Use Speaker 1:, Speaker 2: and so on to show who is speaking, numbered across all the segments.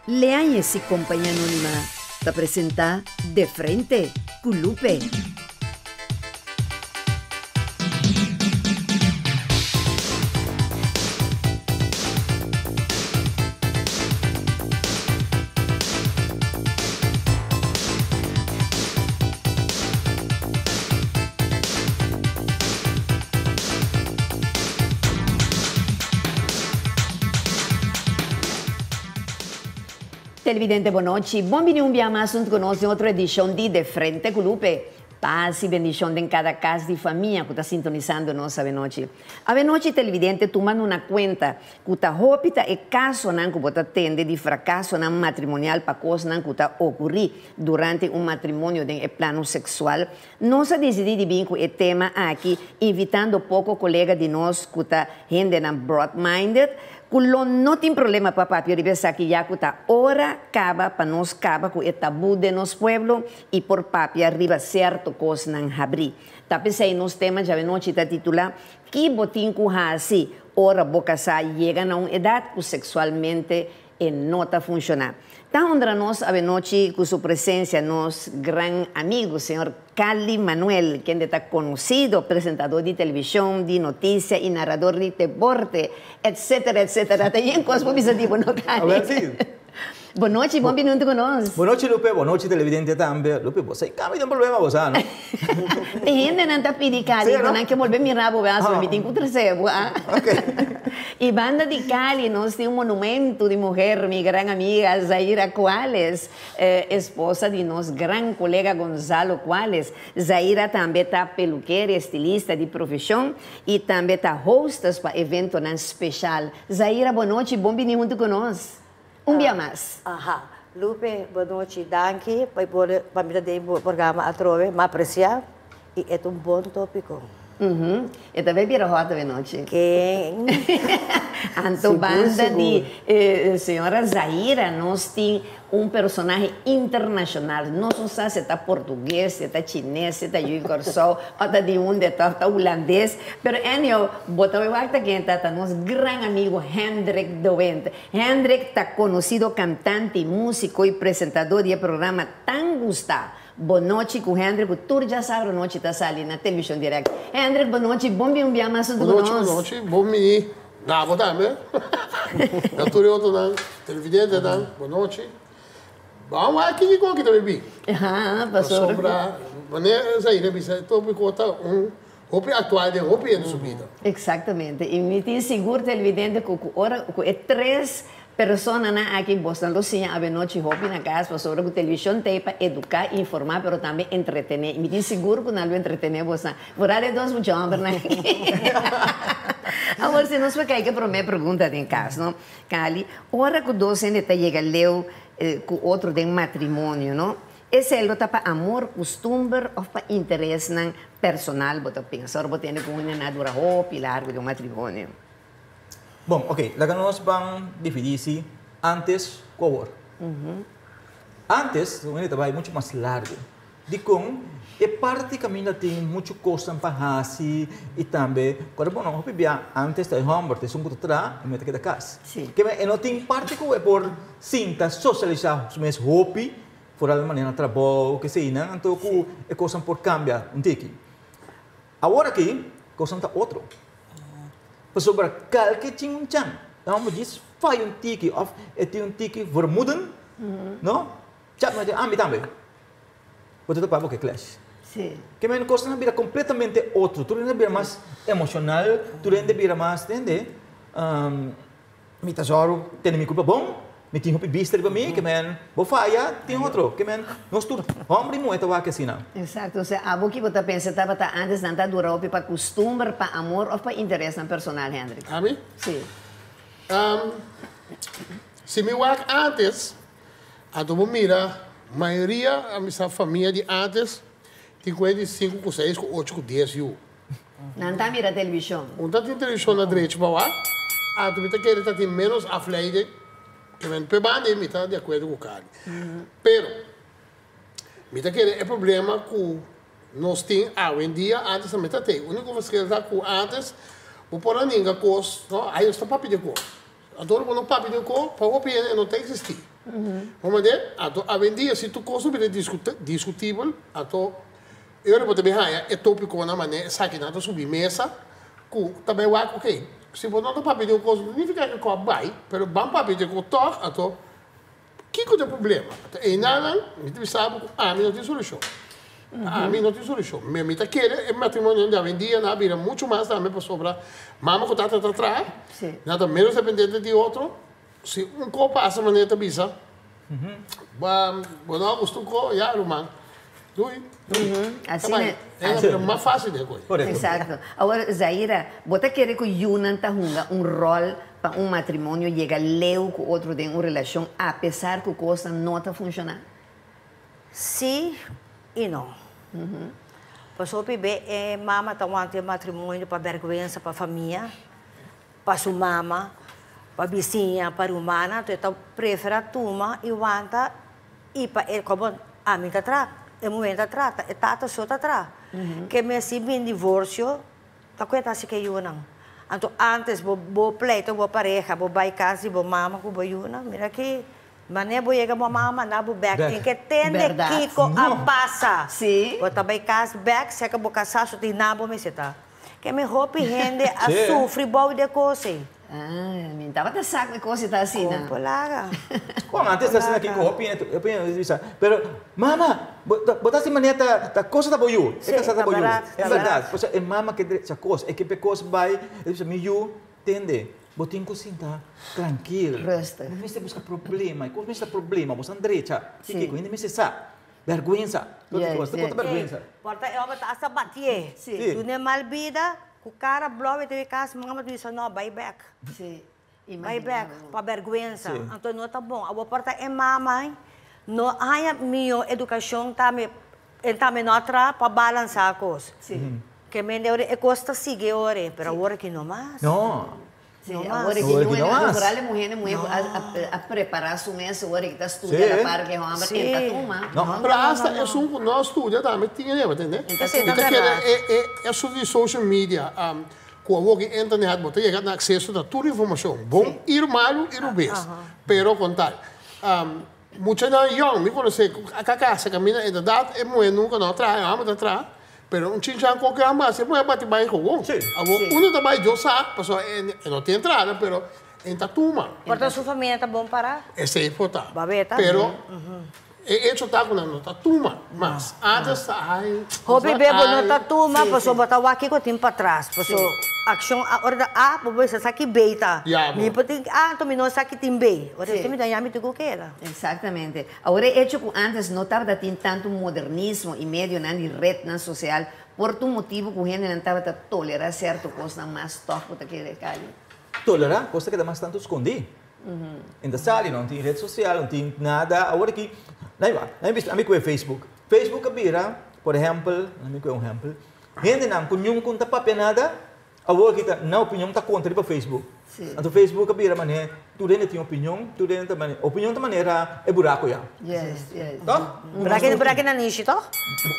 Speaker 1: Leáñez y Compañía Anónima ta presenta De Frente cu Lupe. Televidente bon nochi, bon bini un bia mas hunto cu nos den otro edicion di De Frente cu Lupe. Paz y bendicion den cada cas di famia cu ta sintonisando nos avenochi. Avenochi televidente tumando na cuenta Ku ta hopi ta e kasonan ku bo ta tende di frakasonan matrimonial pa kosnan ku ta okurí durante un matrimonio den e plano seksual. Nos a disidí di bin ku e tema aki invitando poko kolega di nos ku ta hendenan broad-minded ku lo no tin problema pa papia riba esaki ya ku ta ora kaba pa nos kaba ku e tabú den nos pueblo i por papia riba sierto kosnan habrí. Ta p'esei nos tema djawe nochi ta titulá Ki bo tin ku hasi ora bo kasá yega na un edat ku seksualmente e no ta funshoná? Ta honra nos awenochi ku su presensia nos gran amigu señor Cali Manuel, kende ta konosido presentador di televishon, di notisia i narador di deporte, etsetera, etsetera. Ta yen kos bo bisa di bo no, Cali? Bon nochi, bon bini huntu ku nos.
Speaker 2: Bon nochi Lupe, bon nochi televidente tambe. Lupe, bo sa e kami den problema bo sa no?
Speaker 1: E hendenan ta pidi Cali ku nan ke bolbe mira bo bes, mi tin ku trese bo a. I banda di Cali nos tin un monumento di muher, mi gran amiga Zaira Cuales, esposa di nos gran kolega Gonzalo Cuales. Zaira tambe ta pelukera i estilista di profeshon i tambe ta hostess pa eventonan speshal. Zaira, bon nochi, bon bini huntu ku nos. Un bia mas.
Speaker 3: Aha. Lupe, bon nochi. Danki pa por pa mi ta den bo programa atrobe. Mi aprecia y e ta un bon topico.
Speaker 1: Uhum. E ta bay bira hot awe nochi.
Speaker 3: Ken?
Speaker 1: Anto
Speaker 3: Sigur,
Speaker 1: banda di
Speaker 3: sigur.
Speaker 1: señora Zaira nos tin un personahe internacional. Nos no sa si e ta portugues, si e ta chines, si e ta yu di Kòrsou o ta di unda e ta, of ta hulandes. Pero anyhow, bo ta bay wak ta ken ta, ta nos gran amigo Hendrik de Windt. Hendrik ta konosido kantante, músiko i presentadó di e programa tan gustá Bo Nochi ku Hendrik ku tur djasabra nochi ta sali na televishon dirèkt. Hendrik, bo nochi, bon bin un bia mas huntu ku
Speaker 4: Bo nochi, bo
Speaker 1: nos.
Speaker 4: nochi, bon bini na bo tambe, na tur e otronan televidentenan, bo nochi. Ban wak kiko ki ta bin bin.
Speaker 1: Aha, pasobra.
Speaker 4: Pasobra, manera Zaira bisa, e tópiko ta un Hopi aktual den hopi hende su bida.
Speaker 1: Exactamente. Y mi tin sigur televidente cu cu ora cu e tres personanan aki bosnan lo siña avenochi hopi na cas pasobra cu television ta ey pa educa, informa pero tambe entretene. Y mi tin sigur cu nan lo entretene bosnan. Vooral e dos mucha hombernan aki. Awor si nos por cay cu e prome pregunta den cas no. Cali, ora cu dos hende ta yega leu cu otro den matrimonio no. Esei lo ta pa amor, kustumber òf pa interesnan personal bo ta pensa ora bo tende ku un hende na dura hopi largu den un matrimonio?
Speaker 2: Bon, oke, laga nos ban dividí si antes ku awor. Antes un hende ta bai muchu mas largu. Dikon? E parti kaminda tin muchu kosnan pa hasi i tambe ku ora bo no hopi bia antes ta e hòmber ta esun ku ta traha i mi ta keda kas. Keme e no tin parti ku e por sinta sosialisá su mes hopi Foral di manera trabou, keseinan, anto ku e kosnan por kambia un tiki. Awor aki, kosnan ta otro. Pasobra kalke tin un chan, e hòmber djis faya un tiki òf e tin un tiki vermoeden, no? Chap mester, ami tambe. Bo ta topa bo ku e clash. Ke men kosnan a bira kompletamente otro. Tur hende a bira mas emoshonal, tur hende a bira mas, tende? Mi ta zòru tene mi kulpa bon, mi tin hopi bista riba mi, ke men bo faya, tin otro, ke men nos tur hòmber i muhé ta wak asina.
Speaker 1: Eksakto, osea abo ki bo ta pensa tabata antes nan ta dura hopi pa kustumber, pa amor òf pa interesnan personal, Hendrik?
Speaker 4: Ami?
Speaker 1: Si.
Speaker 4: Si mi wak antes, anto bo mira mayoria a mi sa famia di antes tin ku e di sinku ku seis ku ocho ku dies yu.
Speaker 1: Nan ta mira televishon.
Speaker 4: Un ta tin televishon na drechi pa wak, anto mi ta kere ta tin menos afleiding. Ke men p'e banda ei mi ta di akuerdo ku Kari. Pero, mi ta kere e problema ku nos tin awendia, antes tambe ta tei. Uniko verschil ta ku antes bo por a ninga kos, no, ai nos ta papia di kos. Anto ora bo no papia di un kos, pa hopi hende e no ta eksistí. Bo mende? Anto awendia si tur kos a bira diskutibel, anto e ora bo ta bin haña e tópikonan manera esakinan ta subi mesa ku ta bai wak, oke, si bo no ta papia di un kos no signifiká ku e kos a bai, pero ban papia di e kos tòg, anto kiko ta e problema? Anto einanan mi ta bisa bo ku ami no tin solushon. Ami no tin solushon. Mi ta kere e matrimonionan di awendia nan a bira muchu mas tambe pasobra mama ku tata ta traha, nan ta ménos dependiente di otro. Si un ko pasa manera ta bisa, bo no a gusta un ko, ya ruman, dui.
Speaker 1: Asina
Speaker 4: e. E bira mas fácil den koe.
Speaker 1: Exacto. Awor Zaira, bo ta kere ku yunan ta hunga un ròl pa un matrimonio yega leu ku otro den un relashon apesar ku kosnan no ta funshoná?
Speaker 3: Sí i no. Pasobra hopi be e mama ta wanta e matrimonio pa bèrgwensa pa famia, pa su mama, pa bisiña, pa rumannan, anto e ta preferá tuma i wanta i pa e komo ami ta traha, e muhé ta traha, ta e tata so ta traha. Ke mester bin divorsio ta ku e ta hasi ku e yunan. Anto ántes bo bo pleita ku bo pareha, bo bai kas di bo mama ku bo yunan, mira ki manera bo yega bo mama manda bo bèk tin ke tende kiko a pasa. Bo ta bai kas bèk seka bo kasá so tin nan bo mester ta. Ke mi hopi hende a sufri bou di e kos ei.
Speaker 1: Ah, mi tabata sa ku e kos ei ta asina.
Speaker 3: Kon por laga?
Speaker 2: Kon antes ta asina kiko hopi hende, hopi hende ta bisa, pero mama, bo ta hasi manera ta ta kosa ta bo yu, e kasa ta bo yu. E bèrdat, pasobra e mama ke drecha kos, e ke p'e kos bai, e ta bisa mi yu, tende, bo tin ku sinta trankil.
Speaker 1: Rustig.
Speaker 2: No mester buska problema, e kos mester ta problema, bo san drecha. Kiko hende mester sa. Bèrgwensa. Tur di kos. Tur kos ta bèrgwensa.
Speaker 3: Por ta e hòmber ta asta batié. Dun'é mal bida, ku kara blou e ta bai kas, mama ta bisa no, bai bèk. Bai bèk, pa bèrgwensa. Anto no ta bon. Awor por ta e mama no haña mihó edukashon tambe, e tambe no a traha pa balansá kos. Ke mende ora e kos ta sigui ora, pero awor aki no mas.
Speaker 2: No.
Speaker 1: Sí, awor ki no hende natural e muhé ne muhé a prepara su mes awor ki ta studia la par ke homber en ta tuma.
Speaker 4: No, pero hasta esun ku no studia tambe tin e neba, tende? Mi ta kere e asuntu di social media ku awor ki internet bo ta yega na akseso na tur informashon, bon i malu i rubes, pero kon tal. Muchanan yòn mi konosé ku a kasa kaminda inderdat e muhé nunka no a traha, e homber ta traha. Pero un chinchan koke a masa e muher bati bai gewoon. Awor uno ta bai Dios sa, pasobra e no tin entrada, pero e ta tuma.
Speaker 3: Por ta su familia ta bon para?
Speaker 4: Esei por ta.
Speaker 3: Babeta.
Speaker 4: Pero e hecho ta ku nan no ta tuma mas. Antes ta ai.
Speaker 3: Hopi be bo no ta tuma pasobra bo ta wak kiko tin patras. Pasobra akshon a ora ta A bo por bisa sa ki B ta. Mi por tin A anto mi no sa ki tin B. Ora esei mi ta ya mi tin ku keda.
Speaker 1: Exactamente. Awor e echo ku ántes no tabata tin tantu modernismo i medionan di retnan sosial por ta un motibu ku hendenan tabata tolerá sierto kosnan mas tòg ku ta kere kali.
Speaker 2: Tolerá? Kos ta keda mas tantu skondí. En ta sali, no tin ret sosial, no tin nada. Awor aki, nan mi wak, nan mi bisa, ami ku e Facebook. Facebook a bira, por ehèmpel, mi ku e un ehèmpel, hendenan ku niun ku no ta papia nada, Awor ki ta nan opinion ta konta riba Facebook. Anto Facebook a bira manera tur hende tin opinion, tur hende ta manera, opinion ta manera e buraco ya. Toch?
Speaker 3: Buraki na nishi toch?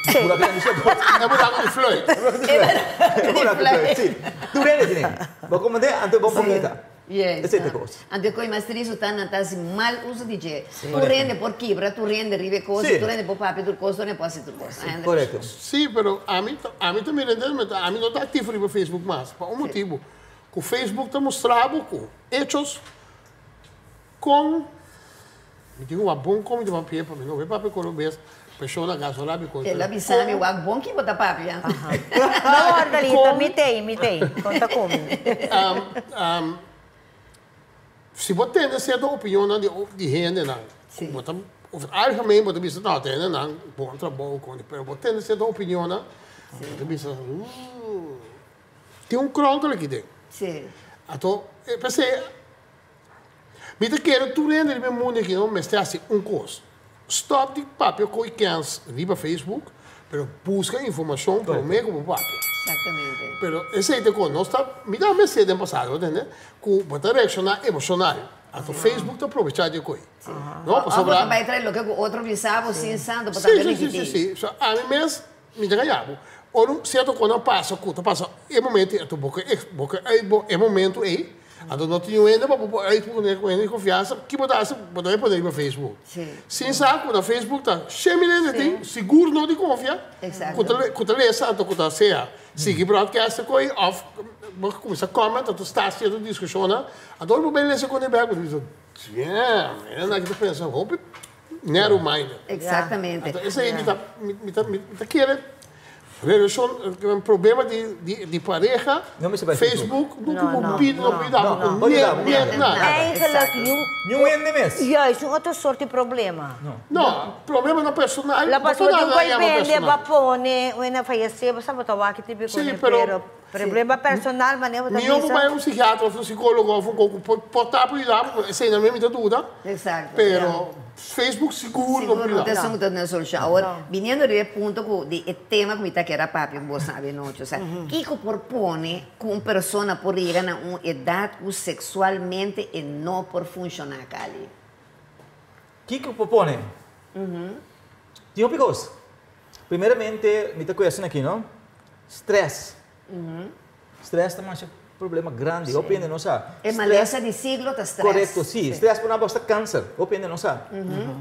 Speaker 2: Buraki na nishi
Speaker 4: E buraco di fluit.
Speaker 2: E buraco di fluit. E buraco di fluit, si. Tur hende tin e. Bo komprende? Anto bo bunita. Esei ta e kos.
Speaker 1: Anto e kos mas tristu ta nan ta hasi mal uso di dje. Tur hende por kibra tur hende riba e kos, tur hende por papia tur kos, tur hende por hasi tur kos.
Speaker 2: Korekto.
Speaker 4: Sí, pero ami ami ta mira henter ami no ta aktivo riba Facebook mas pa un motibu, ku Facebook ta mustra bo ku hechos kon mi tin ku wak bon kon mi ta papia pa mi no bay papia kolo bes Persona gaso rabi con.
Speaker 1: El a bisa mi wak bon ki bo ta papia.
Speaker 3: No Ordelita, mi tei, mi tei. Conta cu mi.
Speaker 4: Si bo tende cierto opinionnan di hendenan, cu bo ta, over het algemeen bo ta bisa no, ta hendenan bon trabou con, pero bo tende cierto opinionnan, bo ta bisa, tin un kronkel aki den. Anto, p'esei. Mi ta kere tur hende riba e mundu aki no mester hasi un kos, stòp di papia ku e kèns riba Facebook, pero buska informashon promé ku bo papia.
Speaker 1: Exactamente.
Speaker 4: Pero esei ta kon nos ta, mi ta mester den pasado, bo tende, ku bo ta reakshoná emoshonal, anto Facebook ta probechá di e koi. No, pasobra.
Speaker 1: Òf bo ta bai trae loke ku otro bisa bo sin sa, anto bo ta bira
Speaker 4: Sí, sí, sí, sí. So, ami mes mi ta kaya bo. Ora un sierto kos a pasa ku ta pasa e momento ei, anto bo ke, bo ke, e momento ei. Anto no tin hende pa bo por uitpone ku hende di konfiansa, ki bo ta hasi? Bo ta pone riba Facebook. Sin sa ku na Facebook ta shemil hende tin, sigur no di konfia, ku ta ku ta lesa anto ku ta sea sigui broadcast e koi òf bo kuminsá comment anto start sierto diskushonnan. Anto ora bo bai lesa kone bèk bo ta bisa, damn, hende aki ta pensa hopi narrow minded. Anto esei mi ta mi ta mi ta kere. Relashon, problema di pareha, Facebook, nunca bo bida no por yuda bo ku nada.
Speaker 3: Eigenlijk
Speaker 2: Niun hende mes.
Speaker 3: Juist, un otro soort di problema.
Speaker 4: No, problema no personal.
Speaker 3: La pasobra tin ku bende pa pone, un a fayesé, bo sa bo ta wak tipo ku ne, pero problema personal manera bo ta bisa.
Speaker 4: Mihó bo bai un psikiatra òf un sikólogo òf un koko por ta por yuda bo, esei nan mes mi ta duda, pero Facebook sigur no por
Speaker 1: Sigur no
Speaker 4: yuda.
Speaker 1: ta esun ku ta duna solushon. Awor, biniendo riba e punto ku di e tema ku mi ta kier a papia ku boso avenochi, osea, kiko por pone ku un persona por yega na un edat ku seksualmente e no por funshoná, Kali?
Speaker 2: Kiko por pone? Tin hopi kos. Primeramente, mi ta kuestion aki, no? Stress. Stress ta masha problema grandi. Hopi hende no sa.
Speaker 1: E malesa di siglo ta stress.
Speaker 2: Korekto, si. Stress por naba hasta kanser. Hopi hende no sa.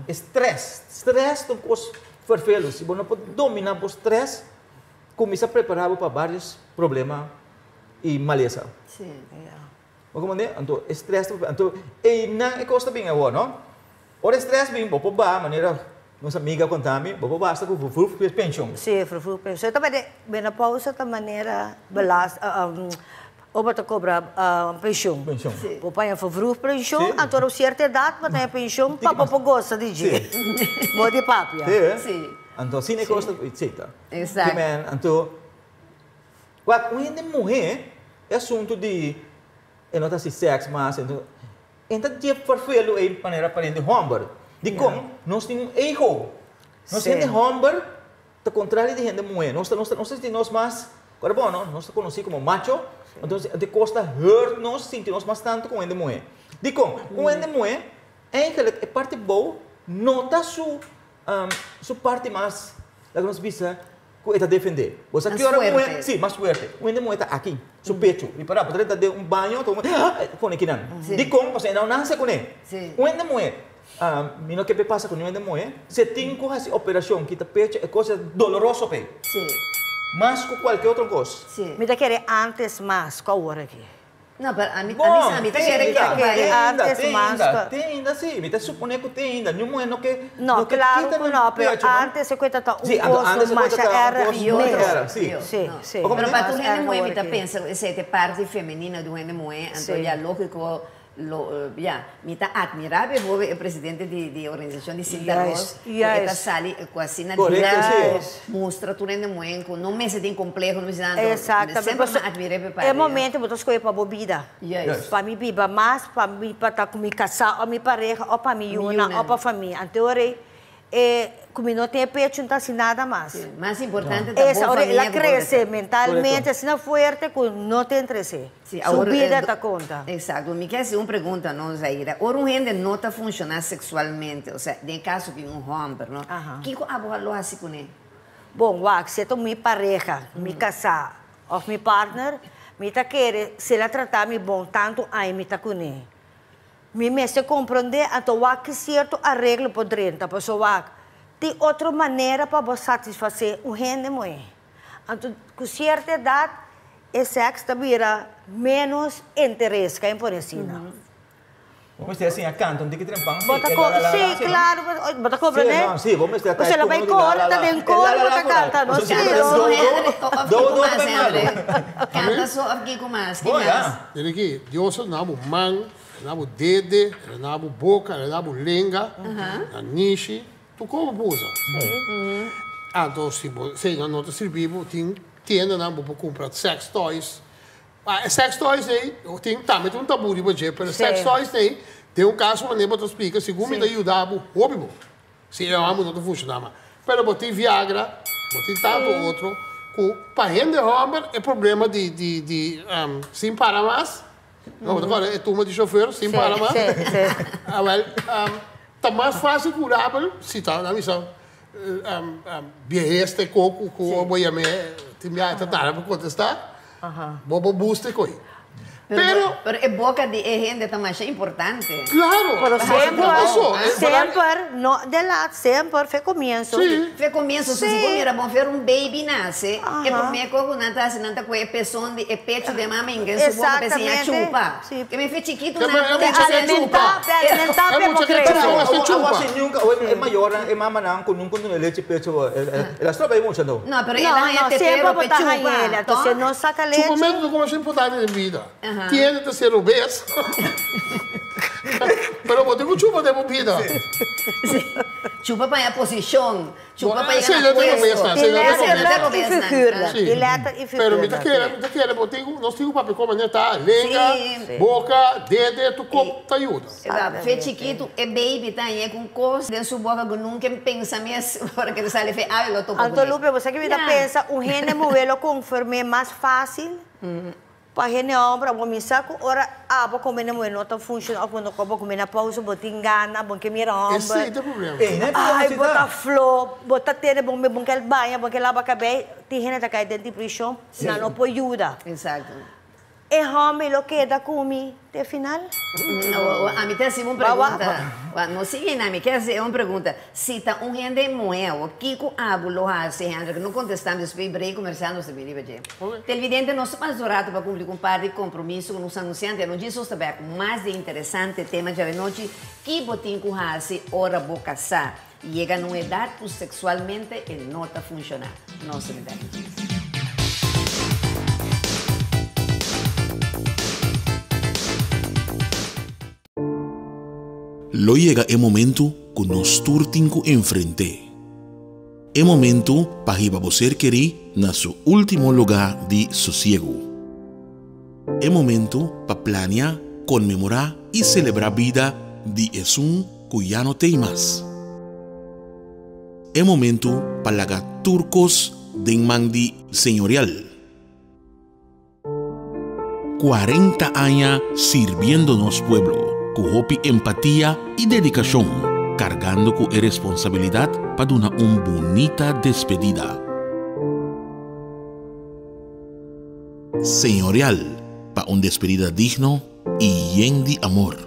Speaker 2: E stress. Stress ta un kos ferfelu. Si bo no por domina bo stress, kuminsa prepara bo pa varios problema i malesa. Bo komprende? Anto e stress ta anto einan e kos ta bin awor, no? Ora e stress bin, bo por baha manera nos amiga a konta mi, bo por baha asta ku vervroeg pensioen.
Speaker 3: Sí, vervroeg pensioen. Ta mane menopausa ta manera belast ora bo ta kobra pensioen.
Speaker 2: Pensioen.
Speaker 3: Sí. Bo paña vervroeg pensioen, anto ora sierto edat bo ta haña pensioen pa bo por gosa di dje. Bo di papia.
Speaker 2: Sí, eh?
Speaker 1: Sí.
Speaker 2: Anto asina e kos ta, sí ta.
Speaker 1: Exacto.
Speaker 2: Ki men, anto wak un hende muhé e asuntu di e no ta hasi sèks mas, E ta dje ferfelu ei manera pa hende hòmber. Dikon? Nos tin un ego. Nos hende hòmber ta kontrario di hende muhé. Nos ta nos ta nos ta sinti nos mas, ora bon no, nos ta konosí komo macho, entonces e kos ta hurt nos sinti nos mas tantu ku un hende muhé. Dikon? Un hende muhé eigenlijk e parti bou no ta su su parti mas, laga nos bisa, ku e ta defendé. Bo sa ki ora un muhé, sí, mas fuerte. Un hende muhé ta aki, su pechu. Ripará, bo ta drenta den un baño, ta un pone kinan. Dikon? Pasobra e no nase kuné. Un hende muhé, mi no ke p'e pasa ku niun hende muhé, si e tin ku hasi operashon kita pechu, e kos ta doloroso p'e. Mas ku kualke otro kos.
Speaker 3: Mi ta kere antes mas ku awor aki.
Speaker 1: No, pero ami, ami sa, mi ta kere
Speaker 2: Bon,
Speaker 1: ke
Speaker 2: te
Speaker 1: bai.
Speaker 2: ainda,
Speaker 3: Antes
Speaker 2: te
Speaker 3: mas
Speaker 2: ainda,
Speaker 3: ku.
Speaker 2: te ainda si. Mi ta supone ku te ainda. Niun muhé no ke,
Speaker 3: No,
Speaker 2: no ke
Speaker 3: klaro
Speaker 2: kita
Speaker 3: ku
Speaker 2: nan
Speaker 3: no, pero
Speaker 2: pecho, no?
Speaker 3: antes e kuenta ta un
Speaker 2: Sí, anto
Speaker 3: kos
Speaker 2: antes e kuenta
Speaker 3: masha
Speaker 2: ta un
Speaker 3: erg
Speaker 2: kos
Speaker 1: Pior,
Speaker 3: mes.
Speaker 2: erg, sí.
Speaker 1: pior,
Speaker 3: Sí,
Speaker 1: no.
Speaker 3: sí.
Speaker 1: Pero pa
Speaker 3: Mas
Speaker 1: tur hende
Speaker 3: erg
Speaker 1: muhé mi
Speaker 3: awor
Speaker 1: ta
Speaker 3: aki.
Speaker 1: pensa ku esei ta e parti femenino di un hende muhé, anto
Speaker 3: Sí.
Speaker 1: ya lógiko Lo, ya, mi ta admirá be hopi e presidente di di organisashon di Sinta Ros, ku e ta sali ku asina directo mustra tur hende muhé ku no mester tin kompleho, no mester nada, semper mi a admir'é pe
Speaker 3: E momento bo ta skohe pa bo bida. Pa mi biba mas, pa mi pa ta ku mi kasá òf mi pareha òf pa mi yunan òf pa famia. Anto ora ei E ku mi no tin e pecho no ta hasi nada mas.
Speaker 1: Sí, mas importante ta bo
Speaker 3: Esa ora
Speaker 1: famia
Speaker 3: el a
Speaker 1: ku bo
Speaker 3: krese
Speaker 1: resa.
Speaker 3: mentalmente asina fuerte ku no ta interes'é.
Speaker 1: Sí,
Speaker 3: Su
Speaker 1: awor,
Speaker 3: bida ta konta.
Speaker 1: Exacto. Mi ke hasi un pregunta no, Zaira. Ora un hende no ta funshoná seksualmente, osea, den e kaso di un hòmber, no, kiko abo lo hasi kuné?
Speaker 3: Bon, wak, si e ta mi pareha, mi kasá òf mi partner, mi ta kere si el a trata mi bon tantu aña mi ta kuné. Mi mester comprende anto wak ki cierto areglo por drenta paso wak tin otro manera pa bo satisface un hende muhe. Anto cu cierta edad e sex ta bira menos interes, ka pone asina.
Speaker 2: Bo mester a siña canta un tiki trempan si
Speaker 3: Bo ta
Speaker 2: e la la la
Speaker 3: si
Speaker 2: la si no?
Speaker 3: claro bo ta comprende?
Speaker 2: Si no si bo mester a
Speaker 3: Pasobra
Speaker 2: ta
Speaker 3: bai
Speaker 2: e tono di
Speaker 3: cor
Speaker 2: la la
Speaker 3: ta
Speaker 2: la
Speaker 3: den
Speaker 2: e
Speaker 3: cor
Speaker 2: la la
Speaker 3: bo
Speaker 2: la
Speaker 3: ta
Speaker 2: por ahí.
Speaker 3: canta no
Speaker 2: Pasobra
Speaker 3: si
Speaker 2: si bo ta
Speaker 3: no.
Speaker 2: do do do do ta bai malo.
Speaker 1: Canta so of kiko mas? Ki
Speaker 2: Bo
Speaker 1: mas?
Speaker 2: ya.
Speaker 4: Mira aki, Dios a duna bo man, a duna bo dede, a duna bo boka, a duna bo lenga, nanishi, tur kos bo por usa. Anto si bo eseinan no ta sirbi bo, tin tiendanan bo por kumpra sex toys. E sex toys ei, tin tambe tin un tabu riba dje, pero e sex toys ei, den un kaso manera bo ta splika, segun mi ta yuda bo hopi bo. Si e hòmber no ta funshoná mas. Pero bo tin Viagra, bo tin tantu otro ku pa hende hòmber e problema di di di sin para mas, no bo ta kòrda e tuma di shofèr sin para mas? Awèl ta mas fásil kurabel si ta nan bisa biehes te koko ku bo yam'é tin biaha ta tarda pa kontestá, bo bo busta e koi. Pero
Speaker 1: Pero e boka di e hende ta masha importante.
Speaker 4: Claro.
Speaker 3: Pero semper,
Speaker 4: Paso,
Speaker 3: semper, no de laat, semper, fe comienzo.
Speaker 1: Fe comienzo, si bo mira bon fer un baby nace, e prome cos cu nan ta haci, nan ta coge e peson di e pecho di e mama inga en su boca pa e siña chupa. Ke men fe chikito nan
Speaker 4: E
Speaker 1: ta
Speaker 4: mucha
Speaker 1: siña chupa.
Speaker 3: Pe alimenta,
Speaker 4: E
Speaker 3: pe
Speaker 4: mucha
Speaker 3: bo
Speaker 4: ke
Speaker 3: crece.
Speaker 4: chupa, e chupa.
Speaker 2: Awor si nunca, awor e mayornan, e mamanan cu nunca duna lechi pecho, el a stroba e mucha no.
Speaker 1: No, pero
Speaker 3: No,
Speaker 1: el a haña
Speaker 3: no,
Speaker 1: tetero
Speaker 3: semper bo
Speaker 1: pe
Speaker 3: ta
Speaker 1: chupa,
Speaker 3: haña el, entonces
Speaker 1: toch?
Speaker 3: no saca lechi.
Speaker 4: Chupamento ta como importante den bida. Tiende ta ser robes. Pero bo tin cu chupa den bo bida.
Speaker 1: Sí. Chupa pa haña posicion. Chupa pa
Speaker 4: Sí,
Speaker 1: yega na
Speaker 4: yo tengo
Speaker 1: puesto.
Speaker 4: mesa, sí, yo tengo
Speaker 1: Sí,
Speaker 4: mesa.
Speaker 1: yo tengo
Speaker 3: Y
Speaker 1: mesa.
Speaker 3: figurlijk.
Speaker 4: Sí.
Speaker 3: Y letter y
Speaker 4: Pero mi ta
Speaker 3: figurlijk.
Speaker 4: kere, mi ta kere, bo tin cu, nos tin cu papia con manera ta lenga, boca, dede, tur cos ta yuda.
Speaker 1: Fe chikitu, e baby ta haña cu un cos den su boca cu nunca en pensa mes ora que ta sali fe awe lo topa
Speaker 3: Anto
Speaker 1: cune.
Speaker 3: Lupe, bo sa ki mi ta pensa, un hende muhe lo conforme mas facil pa hende homber, bo mi sa cu ora abo cu hende muhe no ta funciona of bo no bo come na pausa, bo tin gana, bo ke mira homber.
Speaker 4: Esey ta e problema.
Speaker 2: Ey, no e problema
Speaker 3: Ay,
Speaker 2: si
Speaker 3: bo
Speaker 2: ta.
Speaker 3: ta flo, bo ta tene bo me, bo ke baña, bo ke laba cabey, tin hende ta cay den depresion, nan no por yuda.
Speaker 1: Exacto.
Speaker 3: E hòmber lo keda ku mi te final?
Speaker 1: Ami ta hasi un pregunta. No sigui na, mi ke hasi un pregunta. Si ta un hende muhé awo, kiko abo lo hasi, Hendrik? No kontestá mi despues break komersial nos ta bini riba dje. Televidente, nos ta pasa un rato pa kumpli ku un par di kompromiso ku nos anunsiante. Ano djis nos ta bek ku mas di interesante tema djawe nochi, Ki bo tin ku hasi ora bo kasá yega na un edat ku seksualmente e no ta funshoná? Nos ta bini bek djis.
Speaker 5: Lo yega e momento ku nos tur tin ku enfrent'é. E momento pa hiba bo ser kerí na su último lugá di sosiegu. E momento pa plania, konmemorá i selebrá bida di esun ku ya no t'ei mas. E momento pa laga tur kos den man di Señorial. 40 aña sirbiendo nos pueblo ku hopi empatia i dedikashon, kargando ku e responsabilidat pa duna un bunita despedida. Señorial pa un despedida digno i yen di amor.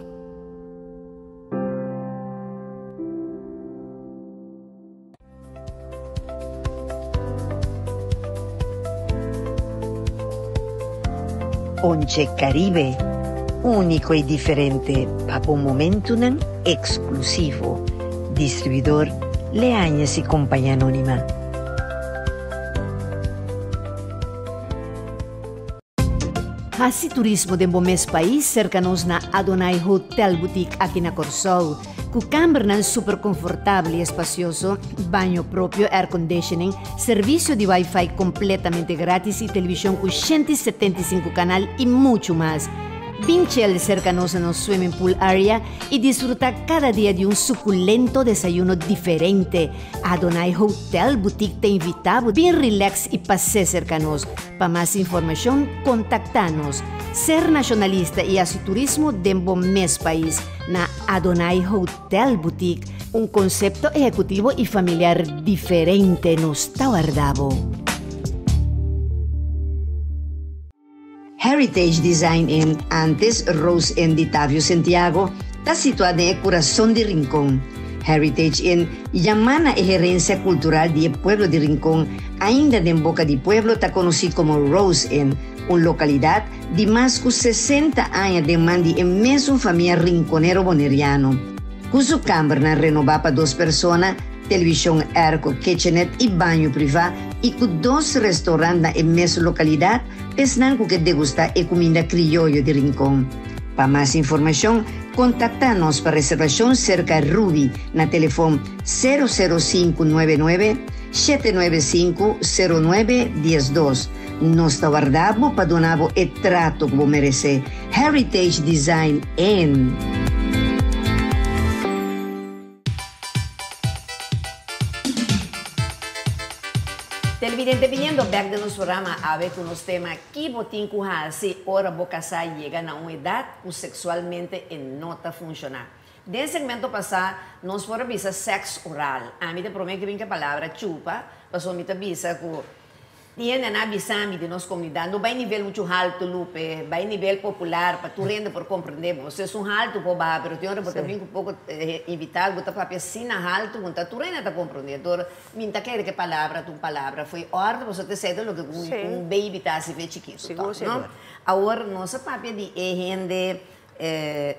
Speaker 1: Ponche Caribe, único y diferente pa bo momentunan exclusivo. Distribuidor Leañez y Compañía Anónima. Hasi turismo den bo mes pais serka nos na Adonai Hotel Boutique aki na Kòrsou. Ku kambernan super konfortabel i espasioso, baño propio, air conditioning, servisio di wifi kompletamente gratis i televishon ku 175 kanal i muchu mas. Bin chel serka nos na nos swimming pool area i disfrutá kada dia di un sukulento desayuno diferente. Adonai Hotel Boutique ta invitá bo bin relax i pas'é serka nos. Pa mas informashon kontaktá nos. Ser nashonalista i hasi turismo den bo mes pais na Adonai Hotel Boutique, un konsepto ehekutivo i familiar diferente nos ta warda bo. Heritage Design Inn, antes Rose Inn di Tavio Sentiago, ta situá den e kurason di Rincon. Heritage Inn yamá na e herensia kultural di e pueblo di Rincon, ainda den boka di pueblo ta konosí komo Rose Inn, un lokalidat di mas ku 60 aña den man di e mesun famia rinconero boneriano. Ku su kambernan renobá pa dos persona, televishon airco, kitchenette i baño privá i ku dos restaurant na e mes lokalidat, Esnan ku ke degustá e kuminda krioyo di Rincon. Pa mas informashon, kontaktá nos pa reservashon serka Ruby na telefon sero sero sinku nuebe nuebe, shete nuebe sinku, sero nuebe dies dos. Nos ta warda bo pa duna bo e trato ku bo meresé. Heritage Design Inn. Televidente biniendo bek den nos programa awe ku nos tema Ki bo tin ku hasi ora bo kasá yega na un edat ku seksualmente e no ta funshoná. Den segmento pasá nos por a bisa sèks oral. Ami ta promé ku bin ku e palabra chupa pasobra mi ta bisa ku. Tin hende a bisa mi di nos comunidad, no bay nivel mucho halto, Lupe, bay nivel popular pa tur hende por comprende bo. Si esun halto por baha, pero tin ora bo ta bin cu poco invitado, bo ta papia asina halto cu ta tur hende ta comprende. Dor mi ta kere cu e palabra ta un palabra fo'i orde, pasobra ta esey ta loke cu un baby ta haci fe chikito toch, no? Awor nos a papia di e hende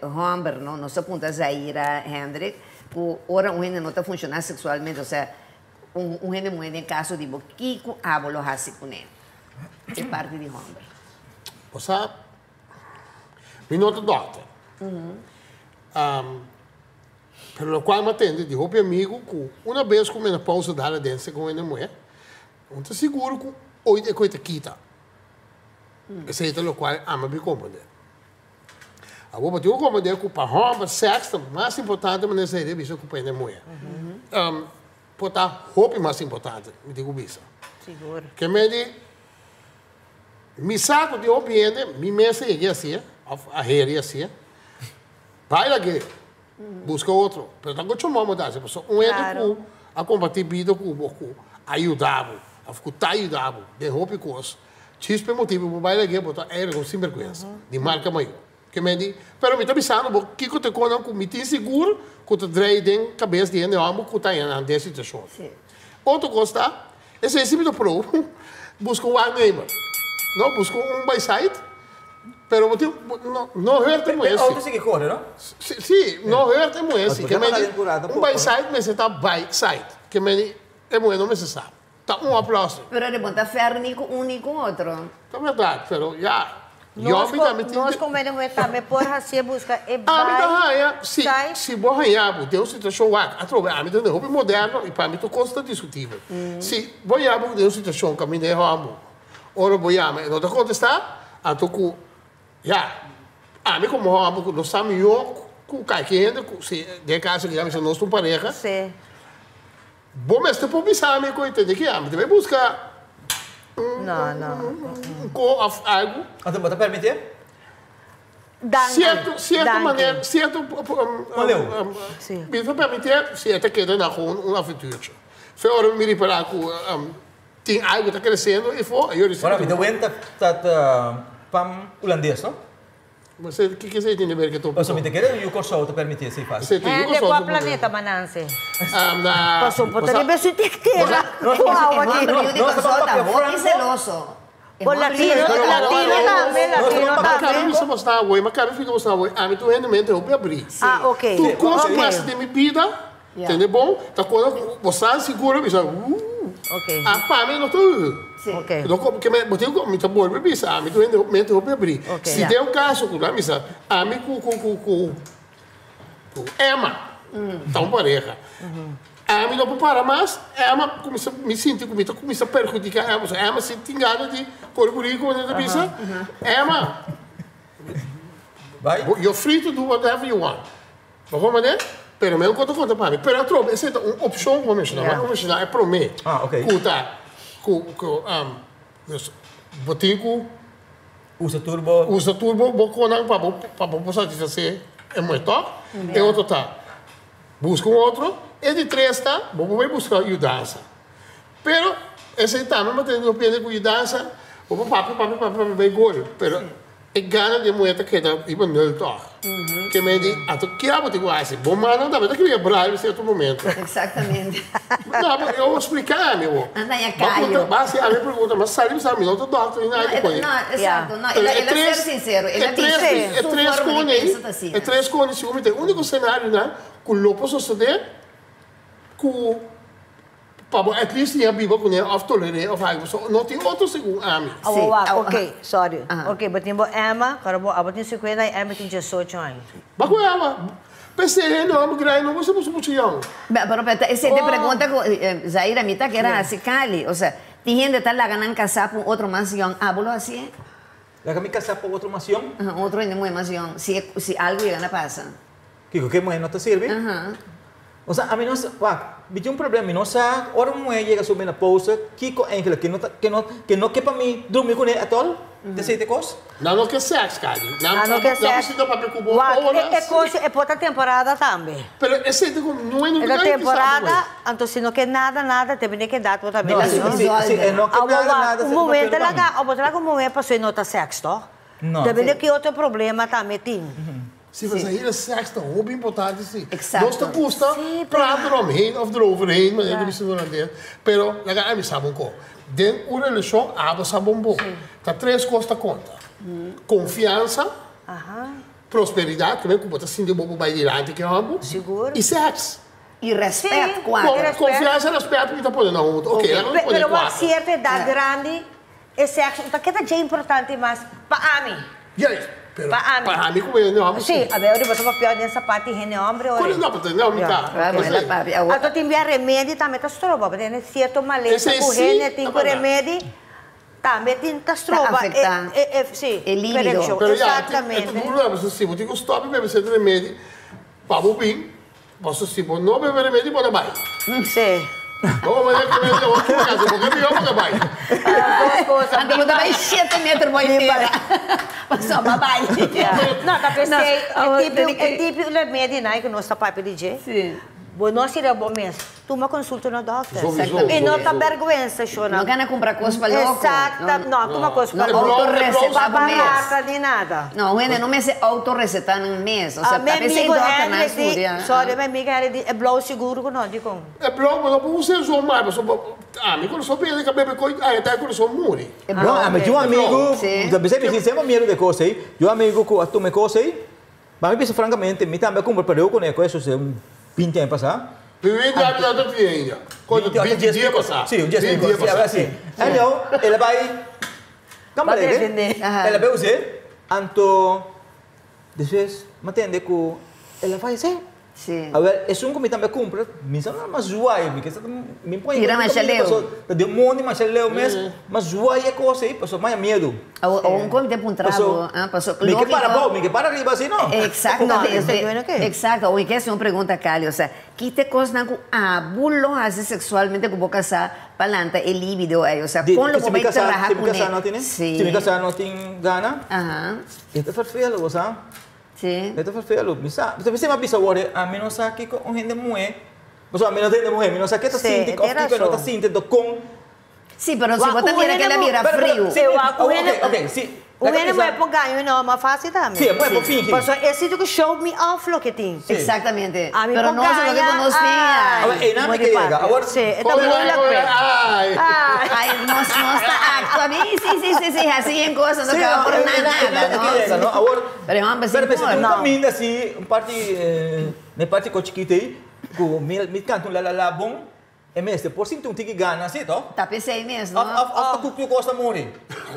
Speaker 1: homber, no? Nos a puntra Zaira Hendrik cu ora un hende no ta funciona sexualmente, osea, Un hende muhé den kaso di bo, kiko abo lo hasi kuné? E parti di hòmber.
Speaker 4: Bo sa, mi no ta dòkter. Pero lokual mi a tende di hopi amigu ku una bes ku menopousa dal aden segun un hende muhé, un ta sigur ku oit e koe ta kita. Esei ta lokual ami a bin komprendé. Awor bo tin ku komprendé ku pa hòmber sèks ta mas importante manera esei bisa ku pa hende muhé. Por ta hopi mas importante, mi tin ku bisa.
Speaker 3: Sigur.
Speaker 4: Ke men di, mi sa ku tin hopi hende, mi mes a yega hasié, òf a heri hasié, bai lag'é, buska otro. Pero ta ku chomò bo ta hasi, pasobra un hende ku a kompartí bida ku bo, ku a yuda bo, òf ku ta yuda bo den hopi kos, Djis p'e motibu bo bai lag'é bo ta eigenlijk un sinbergüensa di marka mayor. Ke men di, pero mi ta bisando bo kiko ta e konan ku mi tin sigur ku ta drei den kabes di hende hòmber ku ta haña nan den situashon. Otro kos ta, esei si mi ta proba, buska un waarnemer. No, buska un baisait, pero bo tin, no, no hùrt e muhé si.
Speaker 2: E outo sigui kore, no?
Speaker 4: Si, si, no hùrt e muhé si. Ke men di, un baisait mester ta baisait. Ke men di, e muhé no mester sa. Ta un oplossing.
Speaker 1: Pero de bo ta fer ni cu un ni cu otro.
Speaker 4: Ta berdad, pero ya, yo mi tambe tin.
Speaker 3: Nos como hende muher tambe por hacié busca e
Speaker 4: Ami ta
Speaker 3: bai
Speaker 4: haña, si,
Speaker 3: site.
Speaker 4: si bo haña bo den un situacion wak, atrobe ami ta den hopi moderno y pa mi tur cos ta discutibel. Si bo haña bo den un situacion caminda e homber, ora bo yama e no ta contesta, anto cu, ya, ami como homber cu no sa mihor cu cualkier hende cu, si den e caso aki ya mi sa nos ta un pareha.
Speaker 3: Sí.
Speaker 4: Bo mester por bisa mi ku e tende ki ami ta bai buska un
Speaker 3: No, no.
Speaker 4: un ko of algu.
Speaker 2: Anto bo ta permitié?
Speaker 3: Danki.
Speaker 4: Sierto, sierto
Speaker 3: Danki.
Speaker 4: manera, sierto
Speaker 2: Oleu.
Speaker 3: Sí.
Speaker 4: Mi ta permitié si e ta keda na gewoon un aventurtje. Fe ora mi ripará ku tin algu ta kresiendo efo, yo risibi.
Speaker 2: Ora mi ta wenta ta ta pan hulandes, no?
Speaker 4: Bo kiko esei tin di ber ku e tópiko?
Speaker 2: Pasobra mi ta kere yu Kòrsou ta permití esei fásil.
Speaker 4: Esei ta yu
Speaker 3: Hende
Speaker 4: Kòrsou
Speaker 3: kua
Speaker 4: ta permití.
Speaker 3: planeta mananse?
Speaker 4: Na.
Speaker 3: Pasobra bo ta riba su tera.
Speaker 2: Nos
Speaker 3: Ku
Speaker 2: ta
Speaker 3: awa di.
Speaker 1: Yu di Kòrsou ta hopi seloso.
Speaker 3: Bo latino, latino tambe, latino
Speaker 4: Ma
Speaker 3: tambe.
Speaker 4: kabe bisa bo sta awor, ma kabe fika bo sta awor, ami tur hende mente hopi abrí.
Speaker 3: Ah, ok.
Speaker 4: Tur kos ku
Speaker 3: Ok.
Speaker 4: pasa den mi bida, tende bon, ta kos ku bo sa siguro bisa, uh.
Speaker 3: Ok.
Speaker 4: Ah, pa mi no ta uh.
Speaker 3: Ok.
Speaker 4: No ko, ke me, bo tin ku, mi ta bolbe bisa, ami tur hende mente hopi abrí.
Speaker 3: Ok.
Speaker 4: Si den un kaso ku nan bisa, ami ku, ku, ku, ku, ku Emma ta un pareha. Ami no por para mas, Emma kuminsa, mi sinti ku mi ta kuminsa perhudiká Emma, pasobra Emma si tin gana di kore ku rico, manera ta bisa, Emma,
Speaker 2: Bai.
Speaker 4: you're free to do whatever you want. Bo por manera? Pero mi a konta konta pa mi. Pero atrobe esei ta un opshon ku bo menshoná. Bo a menshoná e promé ku ta ku ku dus bo tin ku
Speaker 2: Usa tur bo.
Speaker 4: Usa tur bo bo konan pa bo pa bo por satisfasé e muhé tòg? E otro ta buska un otro. E di tres ta bo por bai buska yudansa. Pero esei tambe bo ta depende ku yudansa bo por papia papia papia papia bai gol. Pero E gana di e muher ta keda riba nul tòg. Ke men di, anto kia bo tin ku hasi? Bo mannan tambe ta kria brai riba sierto momento.
Speaker 1: Exactamente.
Speaker 4: No, pero yo splika ami bo.
Speaker 1: Anda ya kayo.
Speaker 4: Bo hasi ami pregunta, ma sali bisa mi no ta dòkter ni nada ku
Speaker 1: No, exacto. No, el a ser sincero. El a bisa su forma di pensa ta asina.
Speaker 4: E tres kone sigur mi ta e úniko senarionan ku lo por sosodé ku Pa bo at least siña biba kuné òf toler'é òf algu. So no tin otro segun ami.
Speaker 3: Awo wak, ok, sorry. Ok, bo tin bo Emma, kòrda bo abo tin sikuenta aña, Emma tin diesocho aña.
Speaker 4: Ba ku Emma? P'esei hende hòmber grandi no gusta boso mucha yòn.
Speaker 1: Pero pero esei ta e pregunta ku Zaira mi ta kere hasi Kali. Osea, tin hende ta laga nan kasá pa un otro mas yòn. Abo lo hasié?
Speaker 2: Laga mi kasá pa otro mas yòn?
Speaker 1: Aha, un otro hende muhé mas yòn. Si si algu yega na pasa.
Speaker 2: Kiko ku e muhé no ta sirbi? Osea, ami no sa, wak, mi tin un problema, mi no sa ora un muhé yega su menopausa, kiko eigenlijk, ke no ta, ke no, ke no ke pa mi drumi kuné atòl, ta esei ta e kos?
Speaker 4: Nan no ke sèks, Kadi.
Speaker 3: Nan no ke
Speaker 4: Nan
Speaker 3: sèks.
Speaker 4: bisita papia ku bo
Speaker 3: Wak,
Speaker 4: oras.
Speaker 3: e kos e por ta temporada tambe.
Speaker 4: Pero esei ta ku no e
Speaker 3: E
Speaker 4: no
Speaker 3: ta
Speaker 4: ta garantisa
Speaker 3: temporada,
Speaker 4: bo.
Speaker 3: anto si no ke nada, nada, te bini keda bo ta
Speaker 2: No,
Speaker 3: bira
Speaker 2: si,
Speaker 3: no.
Speaker 2: si, si e no ke
Speaker 3: Awor
Speaker 2: nada,
Speaker 3: wak,
Speaker 2: nada,
Speaker 3: un
Speaker 2: esei ta
Speaker 3: muhé
Speaker 2: papia
Speaker 3: ta
Speaker 2: pa mi.
Speaker 3: laga, o bo ta laga un muhé pasobra e no ta sèks, tòg?
Speaker 2: No.
Speaker 3: Te bini ki otro problema tambe tin.
Speaker 4: Si, pasobra hira seks ta hopi importante si.
Speaker 1: Exacto.
Speaker 4: Nos ta gusta
Speaker 3: Sí, pero-
Speaker 4: praat eromheen of eroverheen, manera ku bisa durante, pero laga ami sa bon ko. Den un relashon abo sa bon bon. Ta tres kos ta konta. Konfiansa, prosperidat, ku bo ta sinti bo por bai dilanti ku e hòmber,
Speaker 3: Sigur.
Speaker 4: i seks.
Speaker 1: I rèspèt,
Speaker 3: Sí.
Speaker 1: kuater.
Speaker 3: Respet.
Speaker 4: Konfiansa i rèspèt mi ta pone nan huntu. Oké, laga mi pone
Speaker 3: Pero wak
Speaker 4: kuater.
Speaker 3: sierto edat grandi e sèks no ta keda dje importante mas pa ami.
Speaker 4: Juist, pero
Speaker 3: Pa ami.
Speaker 4: pa ami ku hende hòmber
Speaker 3: Sí,
Speaker 4: sí.
Speaker 3: a ber ora bo ta papia den sapat di hende hòmber ora.
Speaker 4: Kore no, pasobra no mi ta.
Speaker 1: Ah, bueno,
Speaker 4: Esei.
Speaker 1: papi, awor.
Speaker 3: Anto tin bia remedi tambe ta stroba, bo tene sierto malesa
Speaker 4: Esei
Speaker 3: ku
Speaker 4: sí,
Speaker 3: hende tin
Speaker 4: ta
Speaker 3: ku
Speaker 4: bèrdat.
Speaker 3: remedi tambe tin ta stroba
Speaker 1: Ta afektá
Speaker 3: e e sí,
Speaker 1: e libido.
Speaker 3: erekshon.
Speaker 4: Pero ya, e ta
Speaker 3: Exactamente.
Speaker 4: problema, pasobra si bo tin ku stòp di bebe sierto remedi pa bo bin, Paso si bo no bebe remedi bo ta bai.
Speaker 3: Sí.
Speaker 4: Bo manda ke mende bo ki casa bo ke mihó bo ta bai.
Speaker 1: Anto bo ta bai shete meter bo entera. Paso bo a bai.
Speaker 3: No, ta p'esei e tipo e tipo remedinan ku nos ta papia di dje. Bo no sirbi bo mes. Tuma consulta na dokter.
Speaker 4: Sowieso,
Speaker 3: Y no ta
Speaker 4: sowieso.
Speaker 3: berguensa, shona.
Speaker 1: No gana cumpra cos pa loco.
Speaker 3: Exacta, no, tuma cos pa
Speaker 1: No
Speaker 3: loco.
Speaker 1: autorreceta
Speaker 3: Pa
Speaker 1: bo mes.
Speaker 3: barata ni nada.
Speaker 1: No, hende no mester autorreceta nan mes. O sea,
Speaker 3: Mi
Speaker 1: ta p'esei
Speaker 3: amigo
Speaker 1: dokternan
Speaker 3: Henry di,
Speaker 1: studia.
Speaker 3: sorry, mi amiga Henry di, e blou sigur cu no, dicon?
Speaker 4: E blou, bo no por usa zomaar, pasobra bo, ami cuando so bebe ka bebe coy, ay ta cuando so muri.
Speaker 1: E
Speaker 2: No,
Speaker 1: blou.
Speaker 2: ami tin un amigo,
Speaker 1: Sí.
Speaker 2: ta p'esei mi tin semper miedo di e cos ei. Tin un amigo cu a tuma e cos ei, ma mi bisa francamente, mi tambe a cumpra pereo cune cu eso un binti aña pasa.
Speaker 4: Binti aña no ta tin ainda. Cuanto? Binti dia pasa.
Speaker 2: Si, un dies pico. Si, algo asi. Anyhow, el a bay Cambalegre, el a bay us'é, anto despues mi a tende cu el a fayecé.
Speaker 1: Sí.
Speaker 2: Awel, esun ku mi tambe a kumpra, mi sa no mas zuai, mi ke sa mi pon
Speaker 1: Tira masha leu.
Speaker 2: Paso ta den mondi masha leu mes, mas zuai e kos ei, paso maya miedu.
Speaker 1: Awor, awor un kon te puntra bo, ah, paso
Speaker 2: Mi ke para
Speaker 1: lógiko.
Speaker 2: bou, mi ke para riba asi no.
Speaker 1: Exactamente,
Speaker 3: No,
Speaker 1: exacto. Awor mi ke hasi un pregunta Cali, osea, ki ta e kosnan ku abo lo hasi seksualmente ku bo kasá pa lanta e libido ei? Osea, kon lo
Speaker 2: Si
Speaker 1: bo
Speaker 2: mi
Speaker 1: bai
Speaker 2: kasá,
Speaker 1: traha
Speaker 2: si mi
Speaker 1: kuné?
Speaker 2: kasá no tene,
Speaker 1: Sí.
Speaker 2: si mi kasá no tin gana,
Speaker 1: Aha.
Speaker 2: e ta ferfelu, bo sa.
Speaker 1: Sí.
Speaker 2: E ta ferfelu. Mi sa, ta p'esei mi a bisa awor, ami no sa kiko un hende muhé, pasobra ami no ta hende muhé, mi no sa ke ta
Speaker 3: Sí,
Speaker 2: sinti
Speaker 3: e
Speaker 2: òf
Speaker 3: tin
Speaker 2: kiko no ta
Speaker 3: rason.
Speaker 2: sinti, enton kon.
Speaker 1: Sí, pero si
Speaker 3: Wak,
Speaker 1: bo ta
Speaker 3: un
Speaker 1: mira
Speaker 3: hende
Speaker 1: ke el a
Speaker 3: mu-
Speaker 1: bira
Speaker 2: Pero, pero,
Speaker 1: friu.
Speaker 2: sí,
Speaker 3: Sí, wak, un
Speaker 2: ok,
Speaker 3: hende-
Speaker 2: ok, sí.
Speaker 3: Un
Speaker 2: Laga
Speaker 3: hende
Speaker 2: bisa-
Speaker 3: muhé por gaña un hende hòmber fásil tambe.
Speaker 2: Sí, e muhé por fingi.
Speaker 3: Pasobra e sinti ku show me off loke tin.
Speaker 2: Sí.
Speaker 1: Exactamente.
Speaker 3: Ami
Speaker 1: Pero
Speaker 3: por
Speaker 1: nos loke
Speaker 3: gaña,
Speaker 1: ku nos tin.
Speaker 3: ay.
Speaker 2: Awor, einan mi ke yega. Awor,
Speaker 3: Sí, e ta
Speaker 4: Koe,
Speaker 3: moeilijk
Speaker 4: koe,
Speaker 3: pe.
Speaker 4: ay.
Speaker 3: Ay.
Speaker 1: Ay, nos, nos ta actua. Mi, sí, sí, sí, sí, hasi en cosa, no
Speaker 2: Sí,
Speaker 1: caba por
Speaker 2: no,
Speaker 1: nada,
Speaker 2: einan mi
Speaker 1: no?
Speaker 2: ke yega, no? Awor,
Speaker 1: Pero e hòmber
Speaker 2: pero
Speaker 1: sin
Speaker 2: mester
Speaker 1: por.
Speaker 2: tin un
Speaker 3: No.
Speaker 2: kaminda así, un parti, na e parti ku chikito ei, ku mi, mi kanta un la la la bon, E mester por sinti un tiki gana si to?
Speaker 1: Ta p'esei mes, no?
Speaker 2: Of of of ta ku ku kos ta muri?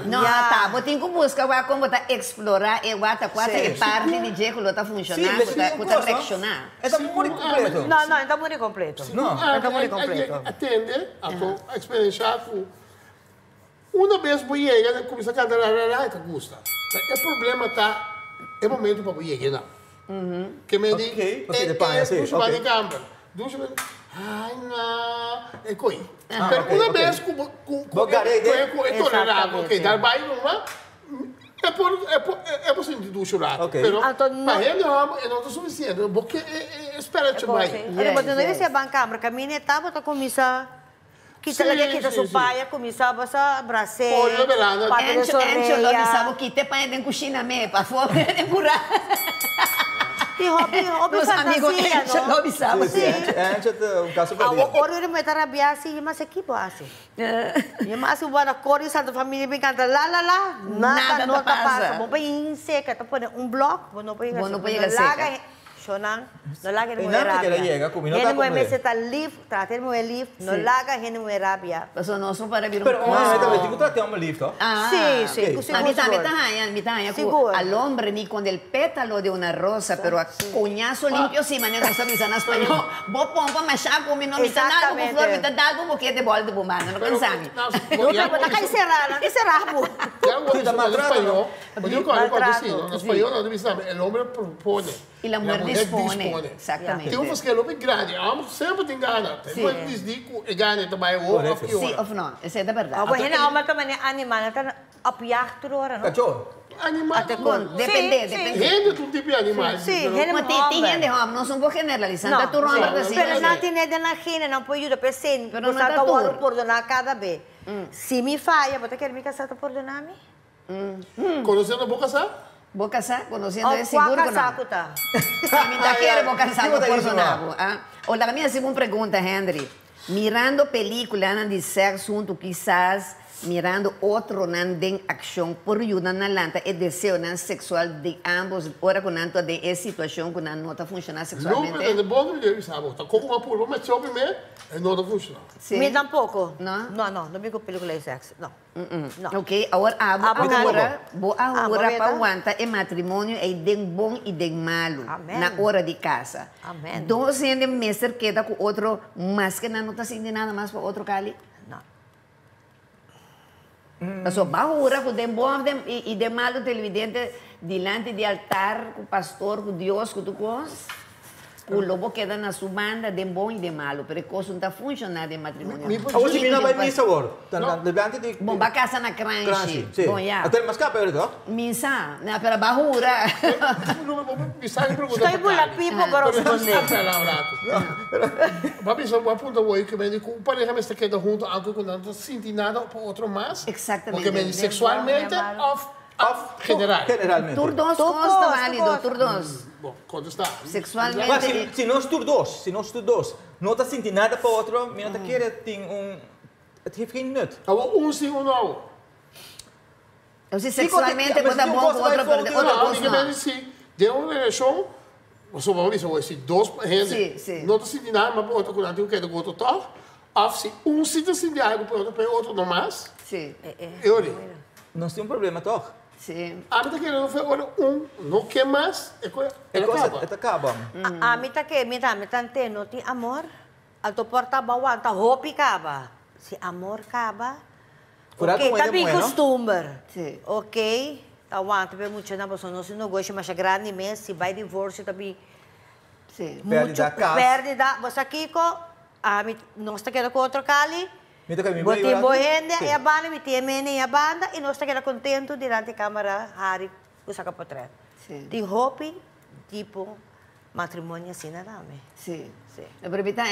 Speaker 1: No, ta. Bo tin ku buska wak kon bo ta eksplorá e wak ta kua ta e parti di dje ku lo ta funshoná, ku ta ku ta reakshoná.
Speaker 2: E ta muri kompleto.
Speaker 3: No, no, e ta muri kompleto.
Speaker 2: No.
Speaker 3: E ta muri kompleto.
Speaker 4: Atende, anto a eksperenshá ku una bes bo yega nan kuminsá kanta ra ra ra e ta gusta. E problema ta e momento pa bo yega einan. Ke men di
Speaker 2: Ok,
Speaker 4: e
Speaker 2: e paña,
Speaker 4: e dushi
Speaker 2: ok.
Speaker 4: ba den kamber. Dushi ba ay na e koi.
Speaker 2: Ah,
Speaker 4: Pero
Speaker 2: ok,
Speaker 4: una
Speaker 2: ok.
Speaker 4: bes ku bo ku ku
Speaker 2: Bo
Speaker 4: e
Speaker 2: gara e
Speaker 4: ku e
Speaker 2: idea.
Speaker 4: ku e tolerá ok
Speaker 3: Exactamente.
Speaker 4: dar bai numa e por e por e por sinti dushi un rato.
Speaker 2: Ok.
Speaker 4: Pero
Speaker 3: Anto no-
Speaker 4: pa hende hòmber e no ta sufisiente. Bo ke e e spera
Speaker 3: E
Speaker 4: bai.
Speaker 3: kos, eh. Ora bo no
Speaker 1: Yes,
Speaker 3: bisa ban kamber kaminda e tabata kuminsá Kita
Speaker 4: Sí,
Speaker 3: lag'é kita
Speaker 4: sí,
Speaker 3: su
Speaker 4: sí.
Speaker 3: paña, kuminsá basa bras'é,
Speaker 4: Por lo verano.
Speaker 3: papia den
Speaker 1: Encho,
Speaker 3: su
Speaker 1: Encho lo
Speaker 3: orea.
Speaker 1: bisa bo kita e paña den kushina me, pafó den purá.
Speaker 3: Tin hopi, hopi
Speaker 1: Nos amigo
Speaker 3: fantasia,
Speaker 1: Encho
Speaker 3: no?
Speaker 1: lo bisa bo.
Speaker 2: Sí, sí, Encho, Encho ta un caso perdido.
Speaker 3: Awor ora mi ta rabia asi, mi masa kibo hasi. Mi masa un buena coro di Santa Familia mi canta la la la, nada
Speaker 1: Nada
Speaker 3: no
Speaker 1: ta
Speaker 3: ta pasa.
Speaker 1: pasa.
Speaker 3: Bo por yin seca, ta pone un blok, bo no por yega
Speaker 1: Bo no
Speaker 3: seca.
Speaker 1: por yega
Speaker 3: No laga
Speaker 1: seca.
Speaker 3: Shonan, no laga hende
Speaker 2: E
Speaker 3: muhe
Speaker 2: nan ta kere
Speaker 3: rabia.
Speaker 2: yega ku mi no ta
Speaker 3: Hende muhe
Speaker 2: komprende.
Speaker 3: mester ta lif, trata hende muhe lif, no
Speaker 1: Sí.
Speaker 3: laga hende muhe rabia.
Speaker 1: Pasobra nos por para bira un
Speaker 2: Pero un
Speaker 1: kos.
Speaker 2: hende tambe tin ku trata e homber lif to.
Speaker 1: Ah,
Speaker 3: Sí, sí,
Speaker 2: ok.
Speaker 3: ku sigur
Speaker 1: A mi tambe
Speaker 3: sigur.
Speaker 1: ta haña, mi ta haña ku
Speaker 3: Sigur.
Speaker 1: al hombre ni con el pétalo de una rosa, pero a coñazo limpio sí, manera nos ta bisa na spañó. Bo pompa mashá ku mi no, mi ta dal bo ku flor, mi ta dal bo bokete bòl di bo mano, no
Speaker 4: Pero,
Speaker 1: pensa mi.
Speaker 4: no,
Speaker 3: No,
Speaker 4: ya
Speaker 3: pero bo ta kai será, no ke será bo.
Speaker 4: Ya
Speaker 2: Sí, ta
Speaker 4: en
Speaker 2: maltrato,
Speaker 4: español,
Speaker 2: no?
Speaker 4: bo digo ku algo
Speaker 3: Maltrato.
Speaker 4: así, no? En español no ta bisa, el hombre propone.
Speaker 1: Y la mujer dispone. Exactamente.
Speaker 4: Tin un verschil hopi grandi. Homber semper tin gana. Te por disdi cu e gana ta bay hoog of ki
Speaker 1: ora. Si of no. Esey ta berdad.
Speaker 3: Abo hende homber ta mane animal nan ta op jacht tur ora no.
Speaker 2: Cachor.
Speaker 4: Animal.
Speaker 1: Bon, depende, depende.
Speaker 4: Hende ta un tipo di animal.
Speaker 3: Si, hende
Speaker 1: homber. Tin hende homber, nos no por generalisa. No ta tur homber ta asina.
Speaker 3: Pero nan tin den nan gene, nan por yuda p'esey. Pero no ta tur. Bo sa ta wòrdu pordona cada be. Si mi faya, bo ta kere mi kasá ta pordona mi?
Speaker 4: Conociendo bo casá?
Speaker 1: Bo casá? Conociendo e sigur cu no.
Speaker 3: Of cua casá cu ta?
Speaker 1: Mi ta kere bo casá lo pordona bo. O laga mi haci bo un pregunta, Henry. Mirando peliculanan di sex hunto kisas mirando otronan den accion por yuda nan lanta e deseonan sexual di ambos ora cu nan ta den e situacion cu nan no ta funciona sexualmente?
Speaker 4: Lupe, ta bon cu mi debe bisa bo. Ta con cu mi a purba met show primer e no ta funciona.
Speaker 3: Mi tampoco.
Speaker 1: No?
Speaker 3: No, no, no mi cu pelicula di sex. No. No.
Speaker 1: Ok, awor abo a hura, bo a hura pa wanta e matrimonio ei den bon i den malu, na ora di kasa. Dos hende mester keda ku otro maske nan no ta sinti nada mas pa otro, Kali?
Speaker 3: No.
Speaker 1: Pasobra bo a hura ku den bon i den malu televidente dilanti di altar ku pastor, ku Dios, ku tur kos. Ku lo bo keda na su banda den bon i den malu, pero e kos no ta funshoná den matrimonio.
Speaker 2: Awor si mi no bai misa awor, dilanti di.
Speaker 1: Bon, ba kasa na Kranshi.
Speaker 2: Kranshi, si.
Speaker 1: Bon, ya.
Speaker 2: Atel mas kapa eri toch?
Speaker 1: Mi sa, na, pero ba hura.
Speaker 3: Estoy bula pipo pa rosponde.
Speaker 4: Bo a bisa, bo a puntra bo ku mende ku un pareha mester keda huntu aunke ku nan no ta sinti nada pa otro mas?
Speaker 1: Exactamente.
Speaker 4: Bo ke mende seksualmente òf Of general?
Speaker 2: Generalmente.
Speaker 1: Tur dos cos ta valido, tur dos.
Speaker 4: Bo, contesta.
Speaker 1: Sexualmente.
Speaker 2: Ma si, si nos tur dos, si nos tur dos no ta sinti nada pa otro, mi no ta kere tin un, het heeft geen nut.
Speaker 4: Awor un si un no.
Speaker 1: O si sexualmente bo ta bon cu otro pero den otro cos no.
Speaker 4: Si den un relacion, pasobra bo a bisa bo si dos hende no ta sinti nada mas pa otro cu nan tin cu keda cu otro toch, Of si un si ta sinti algo pa e otro, pa e otro no mas.
Speaker 1: Sí.
Speaker 4: E ora.
Speaker 2: Nos tin un problema toch?
Speaker 1: Sí.
Speaker 4: Ami ta kere no fe ora un no ke mas, e ko e ta kaba.
Speaker 2: E ta kaba.
Speaker 3: Ami ta ke, mira, ami ta ntende, no tin amor, anto por ta bawanta hopi kaba. Si amor kaba,
Speaker 2: Vooral
Speaker 3: ok, ta bin costumber.
Speaker 1: Sí.
Speaker 3: Ok, ta wanta pa e muchanan, pasobra nos tin negoshi masha grandi mes, si bai divorcio ta bin
Speaker 1: Sí.
Speaker 3: mucho
Speaker 2: Perdida kas.
Speaker 3: perdida. Bo sa kiko? Ami, nos ta keda ku otro kali.
Speaker 2: Mi ta keda mi
Speaker 3: Bo
Speaker 2: bai
Speaker 3: tin bo
Speaker 2: ora.
Speaker 3: hende
Speaker 2: Sí.
Speaker 3: e banda, mi tin e mene e banda i nos ta keda kontentu dilanti kamera hari ku saka potret.
Speaker 1: Sí.
Speaker 3: Tin hopi tipo matrimonio asina tambe.
Speaker 1: Sí.
Speaker 3: Sí.
Speaker 1: Pero mi ta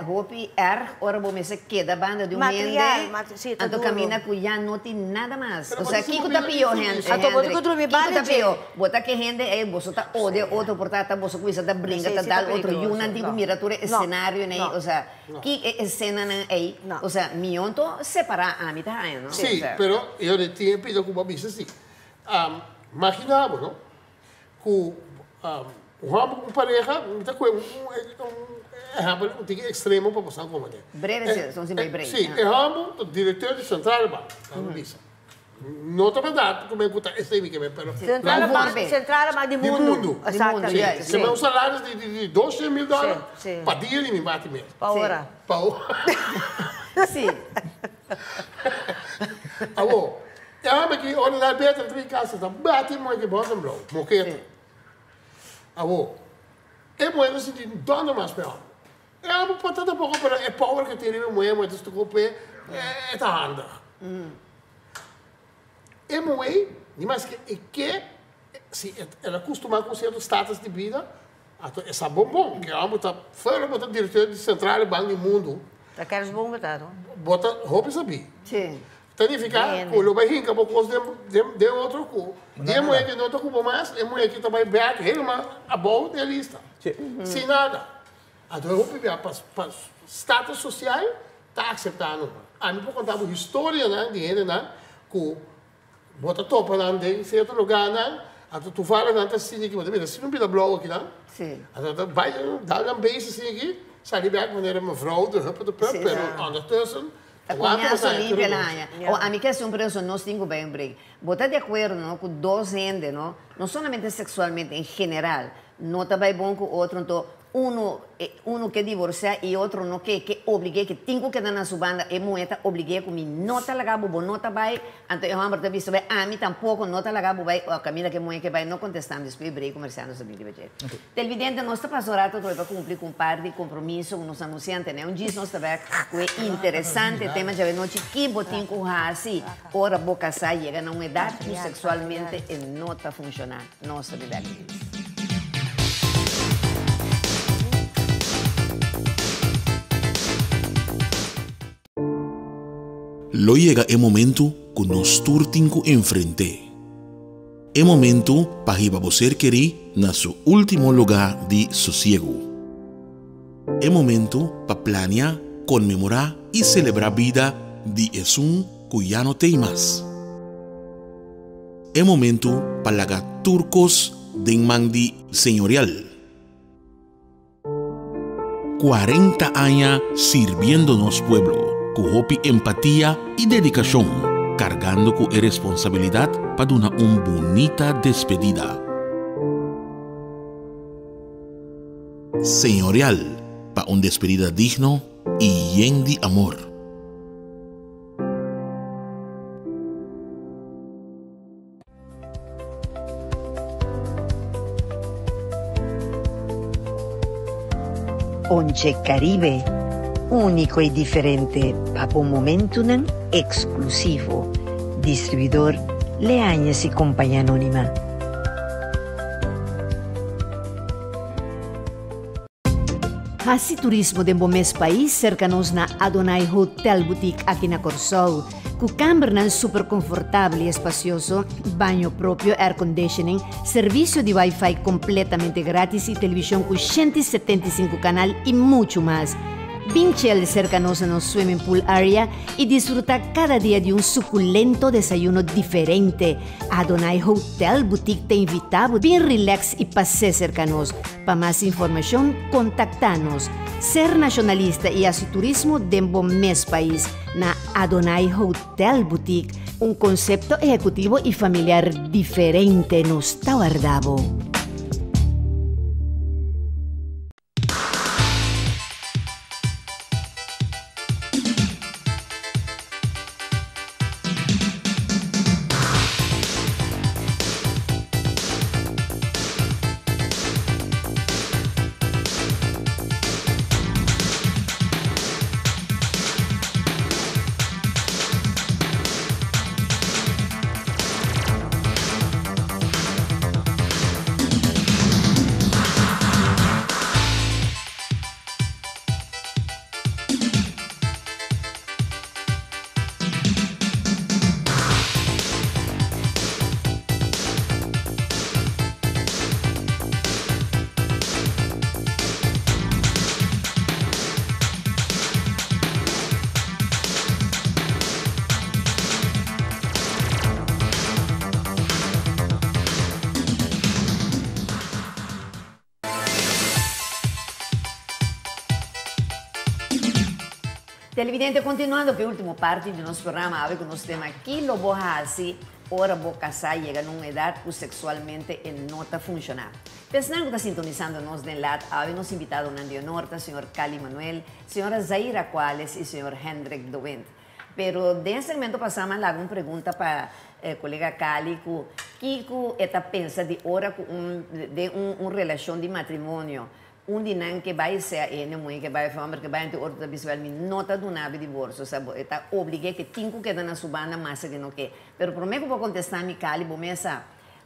Speaker 1: hopi erg ora bo mester keda banda di un hende,
Speaker 3: Material, mate, sí, ta
Speaker 1: anto
Speaker 3: duro.
Speaker 1: kaminda ku ya no tin nada mas.
Speaker 4: Pero
Speaker 1: O sea,
Speaker 4: bo ta
Speaker 1: kiko ta
Speaker 4: sinti
Speaker 1: pió,
Speaker 4: difícil.
Speaker 1: Hendrik?
Speaker 3: Anto bo ta ku drumi
Speaker 1: Kiko ta
Speaker 3: banda dje.
Speaker 1: pió? Bo ta ke hende ei, boso ta odia otro por ta ta boso kuminsa ta bringa,
Speaker 3: Sí,
Speaker 1: ta
Speaker 3: sí, ta
Speaker 1: dal otro.
Speaker 3: peligroso.
Speaker 1: Yunan tin ku
Speaker 3: No.
Speaker 1: mira tur e
Speaker 3: No.
Speaker 1: escenarionan ei,
Speaker 3: No.
Speaker 1: o sea, ki e escenanan ei?
Speaker 3: No.
Speaker 1: O sea, mion to separá ami ta haña, no?
Speaker 4: Sí,
Speaker 1: O sea,
Speaker 4: pero yo de tin e pida ku bo a bisa si. Magina bo, no? Ku un hòmber ku un pareha, mi ta kohe un ehèmpel un tiki ekstremo pa boso komprendé.
Speaker 1: Breve si, son sin bay breve.
Speaker 4: Sí, e hòmber ta direktor di Centrale Bank, ta mi bisa. No ta bèrdat ku mi ku ta esei mi ke men, pero.
Speaker 3: Centrale Bank, Centrale Bank di mundu.
Speaker 4: Di mundu.
Speaker 3: Exactamente.
Speaker 4: Sí, ke men un salaris di 200 mil dòler pa dia di mi bati mes.
Speaker 3: Pa ora.
Speaker 4: Pa ora.
Speaker 1: Sí.
Speaker 4: Awor, E hòmber ki ora nan beta tri kasa ta bati moe ki bòs en blou, moketa. Awor, e muhé ta sinti dònde mas pa e hòmber. E hòmber por ta tampoko, pero e power ke tin riba e muhé, e muhé ta stuko p'e, e ta handig. E muhé, ni maske e ke, si el a kustumá ku un sierto status di bida, anto e sa bon bon ke e hòmber ta, fuera bo ta direktor di sentrale bank di mundu.
Speaker 3: Ta kèrs bon bo ta, no?
Speaker 4: Bo ta hopi sabí.
Speaker 1: Sí.
Speaker 4: Ta nifiká ku lo bai hinka bo kos den otro ku di e muhé ki no ta ku bo mas, e muhé ki ta bai bèk helemaal abou den e lista. Sin nada. Anto e hopi bia pa status sosial ta akseptá numa. Ami por konta bo historianan di hendenan ku bo ta topa nan den sierto lugánan, anto tufala nan ta sinti ki bo ta mira si un bida blou akinan. Anto nan ta bai dal nan beis asina aki, sali bèk manera mevrouw de huppe de pup, pero ondertussen
Speaker 1: Ta comienzo limpia la haña. O ami ke haci un pregunta, nos tin cu bay un break. Bo ta di acuerdo no cu dos hende no, no solamente sexualmente, en general, no ta bay bon cu otro, anto Uno uno ke divorcia y otro no ke, ke oblig'é ke tin cu keda na su banda, e muhe ta oblig'é cu mi no ta laga bo, bo no ta bay, anto e homber ta bisa bay, ami tampoco no ta laga bo bay, o caminda cu e muhe ke bay no contesta mi, despues brei comercial nos ta bin riba dje. Televidente, nos ta pasa un rato atrobe pa cumpli cu un par di compromiso cu nos anunciante, ne? Un djis nos ta bek cu e interesante tema djawe nochi, ki bo tin cu haci ora bo casa yega na un edad cu sexualmente e no ta funciona. Nos ta bin bek.
Speaker 5: Lo yega e momento ku nos tur tin ku enfrent'é. E momento pa hiba bo ser kerí na su último lugá di sosiegu. E momento pa plania, konmemorá i selebrá bida di esun ku ya no t'ei mas. E momento pa laga tur kos den man di Señorial. 40 aña sirbiendo nos pueblo ku hopi empatia i dedikashon, kargando ku e responsabilidat pa duna un bunita despedida. Señorial pa un despedida digno i yen di amor.
Speaker 1: Ponche Caribe, úniko i diferente pa bo momentunan eksklusivo. Distribuidor Leañez y Compañía Anónima. Hasi turismo den bo mes pais serka nos na Adonai Hotel Boutique aki na Kòrsou. Ku kambernan super konfortabel i espasioso, baño propio, air conditioning, servisio di wifi kompletamente gratis i televishon ku 175 kanal i muchu mas. Bin chill serka nos na nos swimming pool area i disfrutá kada dia di un sukulento desayuno diferente. Adonai Hotel Boutique ta invitá bo bin relax i pas'é serka nos. Pa mas informashon kontaktá nos. Ser nashonalista i hasi turismo den bo mes pais na Adonai Hotel Boutique, un konsepto ehekutivo i familiar diferente nos ta warda bo. Televidente, continuando cu e ultimo parti di nos programa awe cu nos tema Ki lo bo haci ora bo casa yega na un edad cu sexualmente e no ta funciona? Pesnan cu ta sintonisando nos den lat awe nos invitadonan di honor ta señor Cali Manuel, señora Zaira Cuales y señor Hendrik de Windt. Pero den segmento pasa mi a laga un pregunta pa e colega Cali cu kico e ta pensa di ora cu un den un relacion di matrimonio Un di nan ke bai sea e hende muhé ke bai of e hòmber ke bai anto e otro ta bisa wèl mi no ta duna bo divorsio osea bo e ta oblig'é ke tin ku keda na su banda mas ke no ke. Pero promé ku bo kontestá mi Cali bo mesa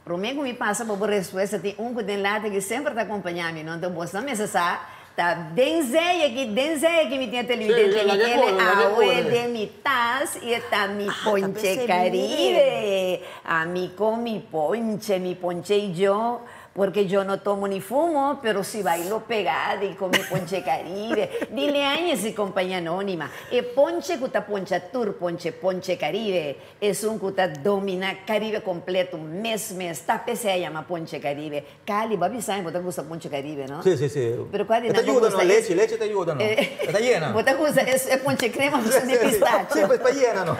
Speaker 1: promé ku mi pasa pa bo respuesta tin un ku den lata ki semper ta akompañá mi no anto bos ta mester sa ta den zee aki den zee aki mi tin e televidente mi tiene awe den mi tas i e ta mi ponche Caribe ami con mi ponche mi ponche i yo Porque yo no tomo ni fumo, pero si bailo pegado y con mi ponche Caribe. Di Leañez y Compañía Anónima. E ponche cu ta poncha tur ponche, ponche Caribe. Esun cu ta domina Caribe completo mes mes. Ta p'esey a yama ponche Caribe. Cali, bo a bisa mi bo ta gusta ponche Caribe, no?
Speaker 2: Si, si, si.
Speaker 1: Pero cua di
Speaker 2: E ta
Speaker 1: nan bo
Speaker 2: yuda no,
Speaker 1: gusta?
Speaker 2: leche, leche ta yuda no. E ta yena.
Speaker 1: Bo ta gusta e ponche crema of esun di pistacho?
Speaker 2: Si, pues pa yena no.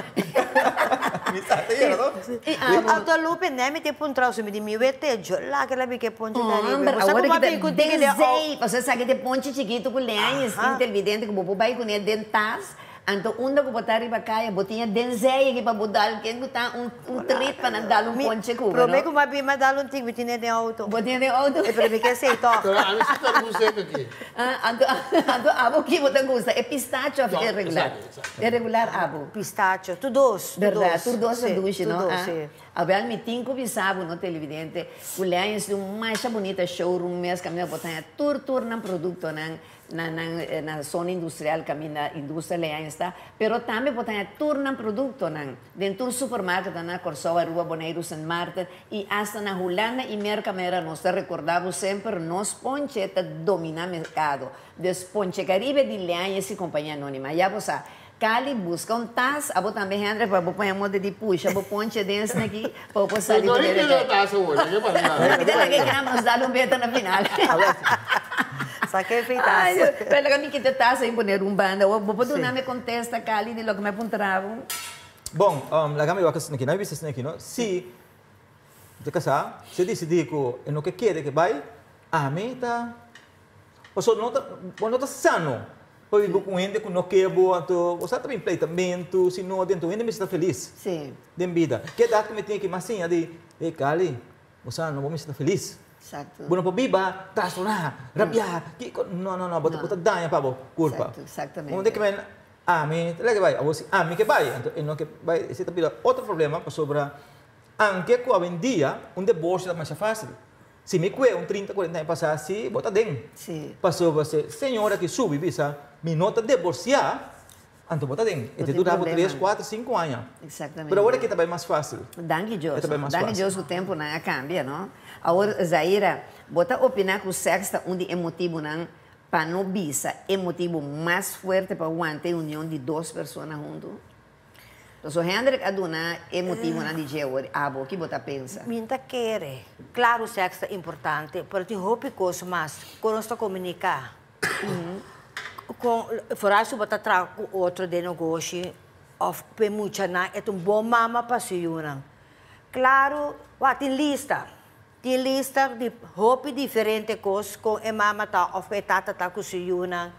Speaker 2: Mi sa te yera, no?
Speaker 1: I abo?
Speaker 3: Anto Lupe, ne mi te puntra su mi di mi wete, yo la ke la mi ke ponche Caribe.
Speaker 1: Homber,
Speaker 3: Bo sa
Speaker 1: awor
Speaker 3: kuma
Speaker 1: ki ta
Speaker 3: bin ku tiki den
Speaker 1: den zee, pasobra esaki ta e ponche chikitu ku leañes tin televidente ku bo por bai kuné den tas. Anto unda ku bo ta riba kaya bo tin e den zee aki pa bo dal ken ku ta un un trit pa nan dal un ponche ku bo, no?
Speaker 3: Prome ku mi a bin mi a dal un tik mi tin e den auto.
Speaker 1: Bo tin e den auto?
Speaker 3: E pero mi ke esei tòg.
Speaker 4: Pero ami si ta algun sek aki.
Speaker 1: Anto anto abo ki bo ta gusta? E pistacho of e regular?
Speaker 4: No, esaki, esaki.
Speaker 1: E regular abo?
Speaker 3: Pistacho, tur dos, tur dos.
Speaker 1: Berdad, tur dos ta dushi, no?
Speaker 3: Tur dos, si.
Speaker 1: Awel mi tin ku bisa bo, no televidente, ku Leaños tin un masha bunita showroom mes kaminda bo ta haña tur tur nan produktonan na nan na zona industrial kaminda industria Leaños ta, pero tambe bo ta haña tur nan produktonan den tur supermarketnan na Kòrsou, Aruba, Boneiru, Sint Maarten i asta na Hulanda i Merka manera nos ta rekordá bo semper nos ponche ta dominá merkado. Dus Ponche Caribe di Leaños i Kompania Anónima. Ya bo sa. Cali buska un tas, abo tambe Hendrik pa bo pon e moda di pusha bo ponche den esaki pa bo por sali
Speaker 4: No
Speaker 1: ku
Speaker 4: riba
Speaker 1: debe.
Speaker 4: e tas awor, ke pasa?
Speaker 1: Mi ta laga e kram nos dal un beta na final.
Speaker 3: Sa ke fi tas.
Speaker 1: Ay, pero laga mi kita e tas ei pone un banda. Bo por duna mi kontesta Cali di loke mi a puntra bo?
Speaker 2: Bon, laga mi wak esaki, nan a bisa esaki no, si bo ta kasá, si e disidí ku e no ke kere ke bai, ami ta Pasobra no ta, bo no ta sano pa biba ku un hende ku no ke bo, anto bo sa ta bin pleitamentu, si no dentro un hende mester ta felis den bida. Ke edat ku mi tin aki mas siña di, hey Cali, bo sa no bo mester ta felis. Bo no por biba trastorná, rabiá, kiko, no no no, bo ta daña pa bo kurpa. Un ke men ami ta leke bai, awor si ami ke bai, anto e no ke bai, esei ta bira otro problema pasobra anke ku awendia un diborsio ta masha fásil. Si mi kue un trinta kuarenta aña pasá si bo ta den. Pasobra si señora ki subi bisa mi no ta deborsiá anto bo ta den. E ta dura bo tres kuater sinku aña. Pero awor aki ta bai mas fásil.
Speaker 1: Danki Dios.
Speaker 2: E ta bai mas
Speaker 1: Danki
Speaker 2: fásil.
Speaker 1: Dios ku tempunan a kambia no. Awor Zaira bo ta opiná ku sèks ta un di e motibunan pa no bisa e motibu mas fuerte pa wanta e union di dos persona huntu? Paso Hendrik a duna e motibonan di dje awor, abo ki bo ta pensa?
Speaker 3: Mi ta kere. Claro sex ta importante, pero tin hopi cos mas con nos ta comunica. Con, foral si bo ta traha cu otro den negoshi of p'e muchanan, e ta un bon mama pa su yunan. Claro, wak tin lista, tin lista di hopi diferente cos con e mama ta of e tata ta cu su yunan,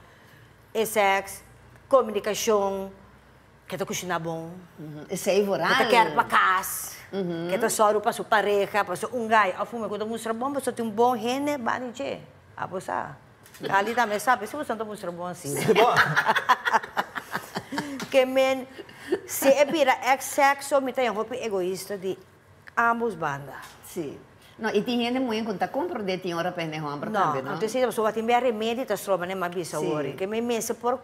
Speaker 3: e sex, comunicacion, Ke ta kushiná bon.
Speaker 1: Esei vooral.
Speaker 3: Ke ta kèr pa kas. Ke ta sòru pa su pareha, pa su un gai òf un ku ta mustra bon, pasobra tin un bon hende banda di dje. Abo sa. Ali tambe sa, p'esei boso no ta mustra bon asina. Ke men, si e bira èk sèkso, mi ta haña hopi egoista di ámbos banda.
Speaker 1: Sí. No, i tin hende muhé ku no ta komprondé tin ora pa hende hòmber tambe, no?
Speaker 3: No, anto esei ta pasobra tin bia remedi ta stroba ne m'a bisa awor. Ke mi mester por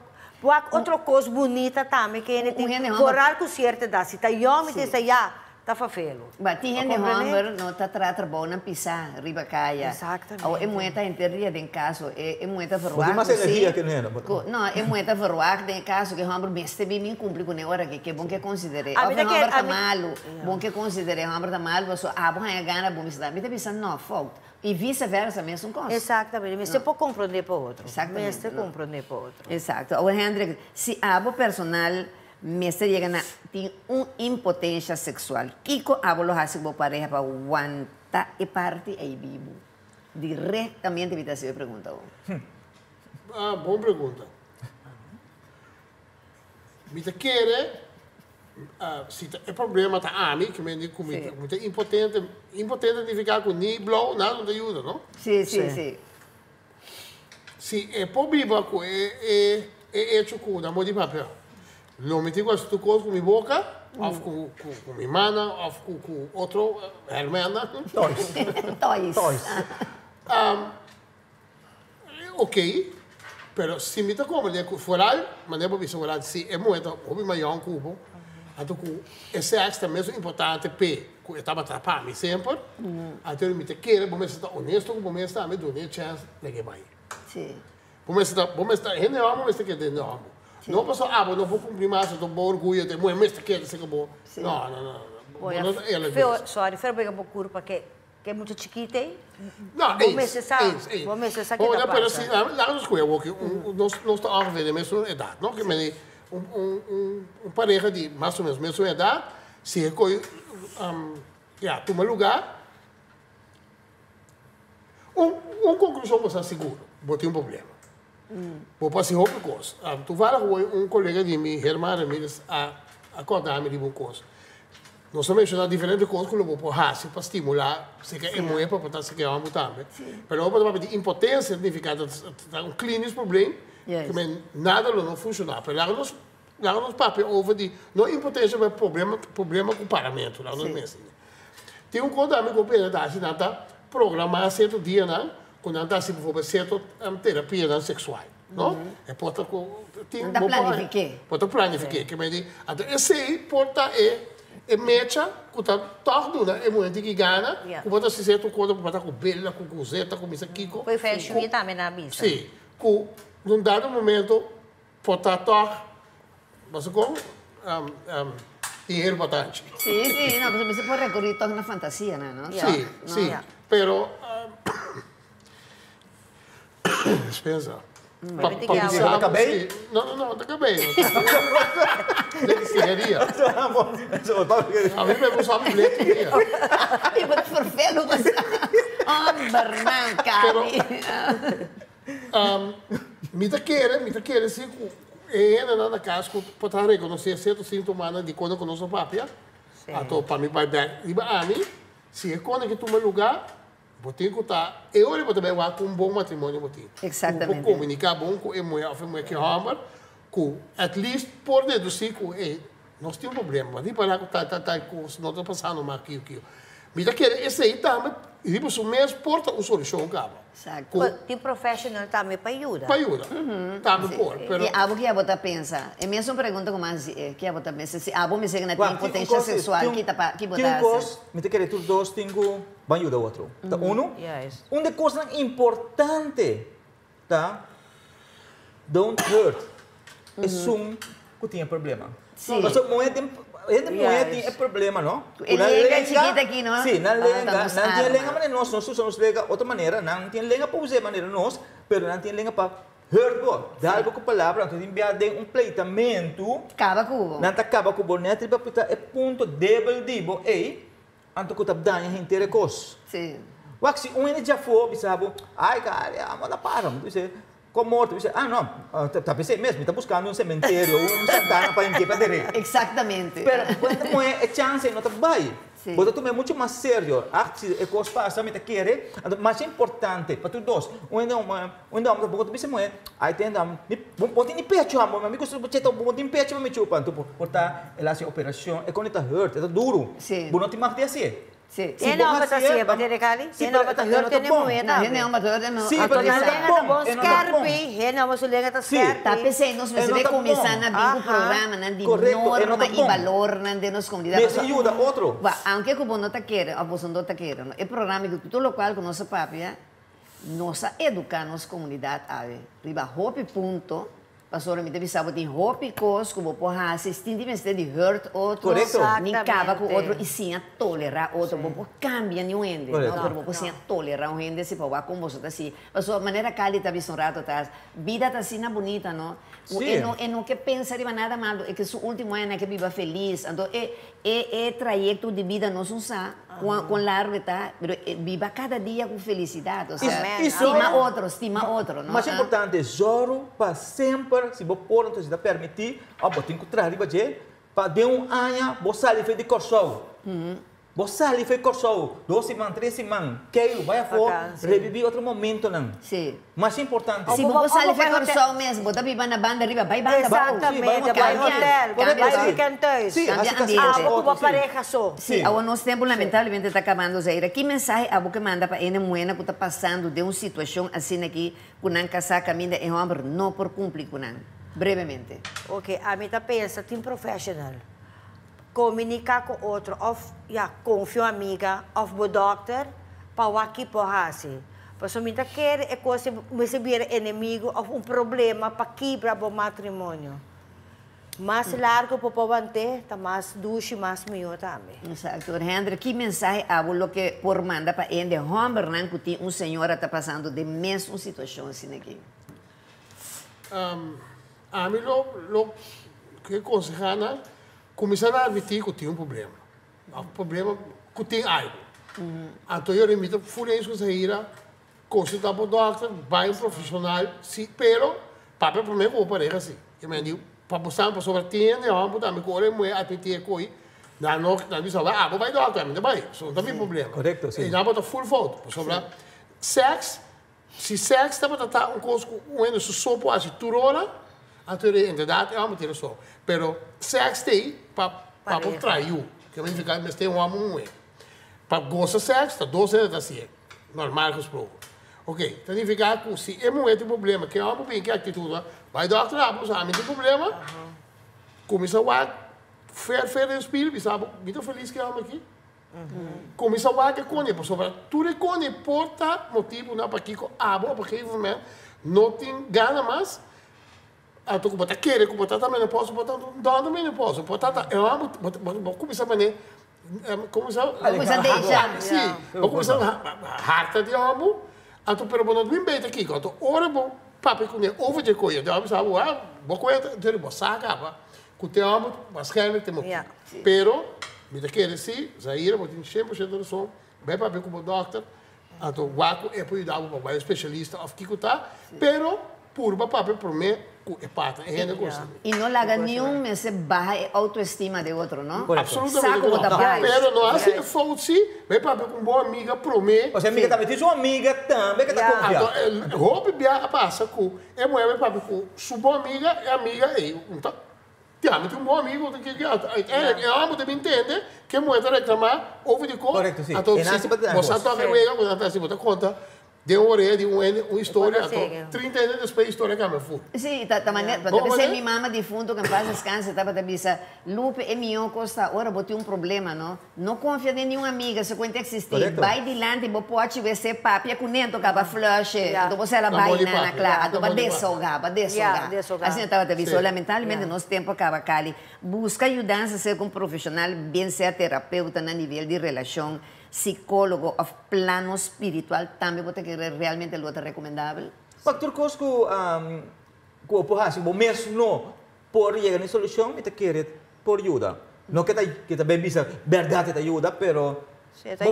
Speaker 3: wak otro kos bunita tambe ke hende tin foral ku sierto edat. Si ta yòn mi tin sa ya ta fafelu.
Speaker 1: Ba, tin hende hòmber no ta traha trabounan pisá riba kaya.
Speaker 3: Exactamente.
Speaker 1: Awor e muhé ta henter dia den kas o e muhé ta
Speaker 2: Bo
Speaker 1: verwagt
Speaker 2: tin mas
Speaker 1: ku si
Speaker 2: energia ke hende.
Speaker 1: ku no, e muhé ta verwagt den e kas ku e hòmber mester bin bin kumpli kuné ora ke ke bon ke konsider'é.
Speaker 3: A
Speaker 1: Òf
Speaker 3: mi
Speaker 1: e
Speaker 3: ta kere
Speaker 1: hòmber ta
Speaker 3: a mi
Speaker 1: malu. Bon ke konsider'é hòmber ta malu pasobra abo haña gana bo mester da. Mi ta bisa no, fout. I vise versa mesun kos.
Speaker 3: Exactamente, mester por comprende pa otro.
Speaker 1: Exactamente.
Speaker 3: Mester comprende pa otro.
Speaker 1: Exacto. Awor Hendrik, si abo personal mester yega na tin un impotensha sexual, kiko abo lo hasi ku bo pareha pa wanta e parti ei bibu? Directamente mi ta hasi e pregunta awor.
Speaker 4: Ah, bon pregunta. Mi ta kere Si ta e problema ta ami, ki men di ku mi mi ta impotente, impotente significa ku ni blou nada no ta yuda, no?
Speaker 1: Sí, sí, sí.
Speaker 4: Si e por biba ku e e e hecho ku nan bo di papia, lo mi tin ku hasi tur kos ku mi boka òf ku ku ku mi mannan òf ku ku otro hèrmènnan.
Speaker 2: Toys.
Speaker 1: Toys.
Speaker 2: Toys.
Speaker 4: Ok, pero si mi ta komprende ku foral, manera bo bisa foral, si e muhé ta hopi mayon ku bo, anto ku e sèks ta mesun importante p'e ku e tabata pa mi semper, anto mi ta kere bo mester ta honesto ku bo mes tambe duna e chèns lege bai. Bo mester ta, bo mester ta hende hòmber bo mester keda hende hòmber. No pasobra abo no por kumpli mas anto bo orguyo ta e muhé mester keda serka bo. No, no, no, no. Bo no ta eerlijk bezig.
Speaker 3: Sorry, pero bo yega bo kurpa ke Ke mucha chikit ei?
Speaker 4: No,
Speaker 3: Bo
Speaker 4: eens,
Speaker 3: mester sa,
Speaker 4: eens, eens.
Speaker 3: bo mester sa ke
Speaker 4: Bo,
Speaker 3: ta
Speaker 4: pero
Speaker 3: pasa.
Speaker 4: si, laga nos scoge awor ke un, nos, nos ta ongeveer den mesun edat, no? Ke mende un, un, un, un pareha di mas o menos mesun edat, Si e kos ya tuma lugá, un konklushon bo sa sigur, bo tin un problema. Bo por hasi hopi kos. Toevallig hoy un kolega di mi, Herman Ramirez, a kòrda mi riba un kos. Nos a menshoná diferente kos ku lo bo por hasi pa stimulá seka e muhé pa por ta seka e hòmber tambe. Pero ora bo ta papia di impotensia signifiká ta un klinisch probleem ku men nada lo no funshoná. Pero laga nos laga nos papia over di no impotensia pero problema problema ku paramentu laga nos mester. Tin un kos tambe ku bo pena ta hasi nan ta programá sierto dianan ku nan ta hasi biforbel sierto terapianan seksual. No? E por ta ku tin
Speaker 1: Nan ta planifiké.
Speaker 4: Por ta planifiké. Ke mei di, anto esei por ta e e mecha ku ta tòg duna e muhé tin ki gana, ku bo ta hasi sierto kos, ku bo ta ku bela, ku gozeta, ku misa kiko.
Speaker 3: Ku e feng shui tambe nan a bisa.
Speaker 4: Sí. Ku na un dado momento por ta tòg, bo sa kon, tin hel batanchi.
Speaker 1: Sí, sí, no, pasobra mester por rekorí tòg na fantasia nan, no?
Speaker 4: Sí, sí. Pero. Dispensa.
Speaker 3: Pa
Speaker 4: pa
Speaker 2: kabei?
Speaker 4: No, no, no, ta kabei. De sigaria. A mi me gusta blet dia.
Speaker 1: Mi por vervelo basta. Homber man, Kari.
Speaker 4: Pero, mi ta kere, mi ta kere si ku e hendenan na kas ku por ta rekonosé sierto síntomanan di kono ku nos a papia. Anto pa mi bai bèk riba ami, si e kono ke tuma lugá, Bo tin ku ta e ora bo ta bai wak ku un bon matrimonio bo tin.
Speaker 1: Exactamente.
Speaker 4: Ku bo por komuniká bon ku e muhé òf e muhé ku e hòmber ku at least por dedusí ku ey nos tin un problema. Bo tin para ku tal tal tal kos no ta pasando mas kiu kiu. Mi ta kere esei tambe riba su mes por ta un solushon kaba.
Speaker 1: Exacto.
Speaker 4: Ku
Speaker 3: Tin professional tambe pa yuda.
Speaker 4: Pa yuda. Tambe por, pero.
Speaker 1: I abo ki abo ta pensa? E mesun pregunta ku mi a hasi e, ki abo ta pensa? Si abo mester na tin potencia seksual ki ta pa ki bo ta
Speaker 2: Tin un
Speaker 1: hasi?
Speaker 2: kos, mi ta kere tur dos tin ku ban yuda otro. Ta unu, un di e kosnan importante ta don't hurt esun ku tin e problema. Pasobra muhé tin, hende muhé tin e problema no.
Speaker 1: Ku e lenga chikit aki no.
Speaker 2: Si, nan lenga, nan tin e lenga manera nos, nos usa nos lenga otro manera, nan tin e lenga pa usa e manera nos, pero nan tin e lenga pa hurt bo, dal bo ku palabra, anto tin bia den un pleitamentu.
Speaker 1: Kaba ku bo.
Speaker 2: Nan ta kaba ku bo nèt riba ta e punto debel di bo ei, anto ku ta daña henter e kos.
Speaker 1: Si.
Speaker 2: Wak si un hende djafó bisa bo, ai kari, amo ta para, mi ta bisa, Kon morto? Mi bisa, ah no, ta p'esei mes, mi ta buskando un sementerio, un santana pa hinke pa der'é.
Speaker 1: Exactamente.
Speaker 2: Pero bo ta pone e chance no ta bai. Bo ta tuma e mucho mas serio. Ah, si e kos pasa mi ta kere. Anto mas importante pa tur dos, un hende un hende homber bo ta bisa muhé, ai tin hende homber, mi bo tin ni pecho amo, mi gusta bo cheta bo tin pecho pa mi chupa. Anto por ta el hasi operashon, e kon e ta hurt, e ta duru. Bo no tin mag di hasié.
Speaker 1: Sí.
Speaker 3: Si bo hasié, ba tene Cali?
Speaker 2: Sí, pero e no ta bon.
Speaker 1: No, hende homber ta hurt
Speaker 2: Sí, pero e no ta bon. E no ta bon.
Speaker 3: Hende homber su lenga ta skerpi.
Speaker 1: Ta p'esei nos mester be kuminsá na bin ku programanan di norma i balornan den nos komunidat.
Speaker 2: Mester yuda otro.
Speaker 1: Ba, aunke ku bo no ta kere òf boso no ta kere, no, e programa ku tur lokual ku nos a papia, nos a eduká nos komunidat awe riba hopi punto. Pasobra mi ta bisa bo tin hopi kos ku bo por hasi sin di mester di hurt otro, ni kaba ku otro i siña tolerá otro. Bo por kambia niun hende, no, pero bo por siña tolerá un hende si pa wak kon boso ta si. Pasobra manera Kali ta bisa un rato atras, bida ta asina bunita, no, ku e no e no ke pensa riba nada malo, e ke su ultimo añanan e ke biba felis. Anto e e e trayekto di bida nos no sa. Con largo e ta, pero biba cada dia cu felicidad, o sea, stima otro, stima otro, no?
Speaker 2: Mas importante, zoru pa semper, si bo por, entonces si ta permiti, of bo tin cu traha riba dje, pa den un aña bo sali for di Corsou. Bo sali for di Corsou, dos siman, tres siman, keilu, bai afo, revivi otro momentonan. Mas importante.
Speaker 1: Si bo por sali for Corsou mes, bo ta biba na banda riba, bai banda bou.
Speaker 3: Exactamente, bai hotel, bai weekend thuis.
Speaker 1: Cambia ambiente.
Speaker 3: Abo cu bo pareha so.
Speaker 1: Sí, awor nos tempu lamentablemente ta kabando, Zaira. Ki mensahe abo ke manda pa ene muhena ku ta pasando den un situashon asina aki ku nan kasá kaminda e hòmber no por kumpli ku nan? Brevemente.
Speaker 3: Ok, ami ta pensa tin professional. Komuniká ku otro òf ya konfia un amiga òf bo dòkter pa wak ki por hasi. Pasobra mi ta kere e kos mester bira enemigo òf un problema pa kibra bo matrimonio. Mas largo bo por want'é, ta mas dushi, mas mihó tambe.
Speaker 1: Exacto. Hendrik, ki mensahe abo loke por manda pa hende hòmbernan ku tin un señora ta pasando den mesun situashon asina aki?
Speaker 4: Ami lo lo ke konsehá nan. Kuminsá na admití ku tin un problema. Òf problema ku tin algu. Anto yo mi ta full eens ku Zahira, konsultá bo dòkter, bai un profeshonal, si, pero papia promé ku bo pareha si. Ke men di, pa bo sa pasobra tin hende hòmber tambe ku ora e muhé admití e koi, nan no, nan bisa, wèl abo bai dòkter, ami no bai, so no ta mi problema.
Speaker 2: Korekto, si.
Speaker 4: I nan bo ta full fout, pasobra sèks Si sèks tabata ta un kos ku un hende su so por hasi tur ora, anto en bèrdat e hòmber tin rason. Pero sèks t'ei pa pa bo traha yu, ke signifiká mester un hòmber un muhé. Pa gosa sèks ta dos hende ta hasié, normal gesproken. Oke, ta nifiká ku si e muhé tin problema, ke hòmber bin ke aktitut, bai dòkter abo, sa ami tin problema, kuminsá wak fer fer den spil, bisa bo, mi ta felis ku e hòmber aki? Kuminsá wak e kone, pasobra tur e kone por ta motibunan pakiko abo op een gegeven moment no tin gana mas, anto ku bo ta kere ku bo ta ta menopausa, bo ta dònde menopausa, bo ta ta e ora bo kuminsá manera, komo sa?
Speaker 1: Bo kuminsá deja.
Speaker 4: Si, bo kuminsá harta di abo, anto pero bo no bin beta kiko, anto ora bo papia kuné over dje koe, anto abo bisa bo, bo koe ta, bo sa kaba Ku te hòmber waarschijnlijk te motibu. Pero mi ta kere si, Zahira, bo tin 100% rason, bai papia ku bo dòkter, anto wak ku e por yuda bo pa bai un spesialista òf kiko ta, pero purba papia promé ku e partner, e hende ku bo.
Speaker 1: I no laga niun mester baha e outoestima di otro, no?
Speaker 4: Absolutamente
Speaker 1: Sa ku bo ta
Speaker 4: no. Pero no hasi e fout si, bai papia ku un bon amiga promé.
Speaker 2: Pasobra amiga tambe tin su amiga tambe ku ta konfia.
Speaker 4: Anto hopi bia a pasa ku E muhé bai papia ku su bon amiga, e amiga ei un ta tia mi tin un bon amigo ta kiki uiteindelijk e hòmber ta bin tende ke muhé ta reklamá over di kos anto si bo sa toka e wega ku nan ta hasi bo ta konta den orea di un hende un historia anto 30 aña despues e historia kambia ful.
Speaker 1: Sí, ta manera, ta p'esei mi mama difunto, ke en paz descanse, tabata bisa, Lupe, e mihó kos ta ora bo tin un problema, no? No confia den niun amiga, se cuenta existi. Bay dilanti bo pochi wc papia cu ne anto caba flush e. Anto bo sela bay na na cla. Anto ba desahoga, ba desahoga. Asina tabata bisa. Lamentablemente nos tempo a caba cali. Busca yudansa cerca un profesional, bien sea terapeuta na nivel di relacion, psicologo of plano spiritual tambe bo ta kere realmente lo ta recomendabel?
Speaker 2: Pa tur cos cu bo por haci bo mes no por yega na e solucion mi ta kere por yuda. No ke ta ke ta bay bisa berdad e ta yuda pero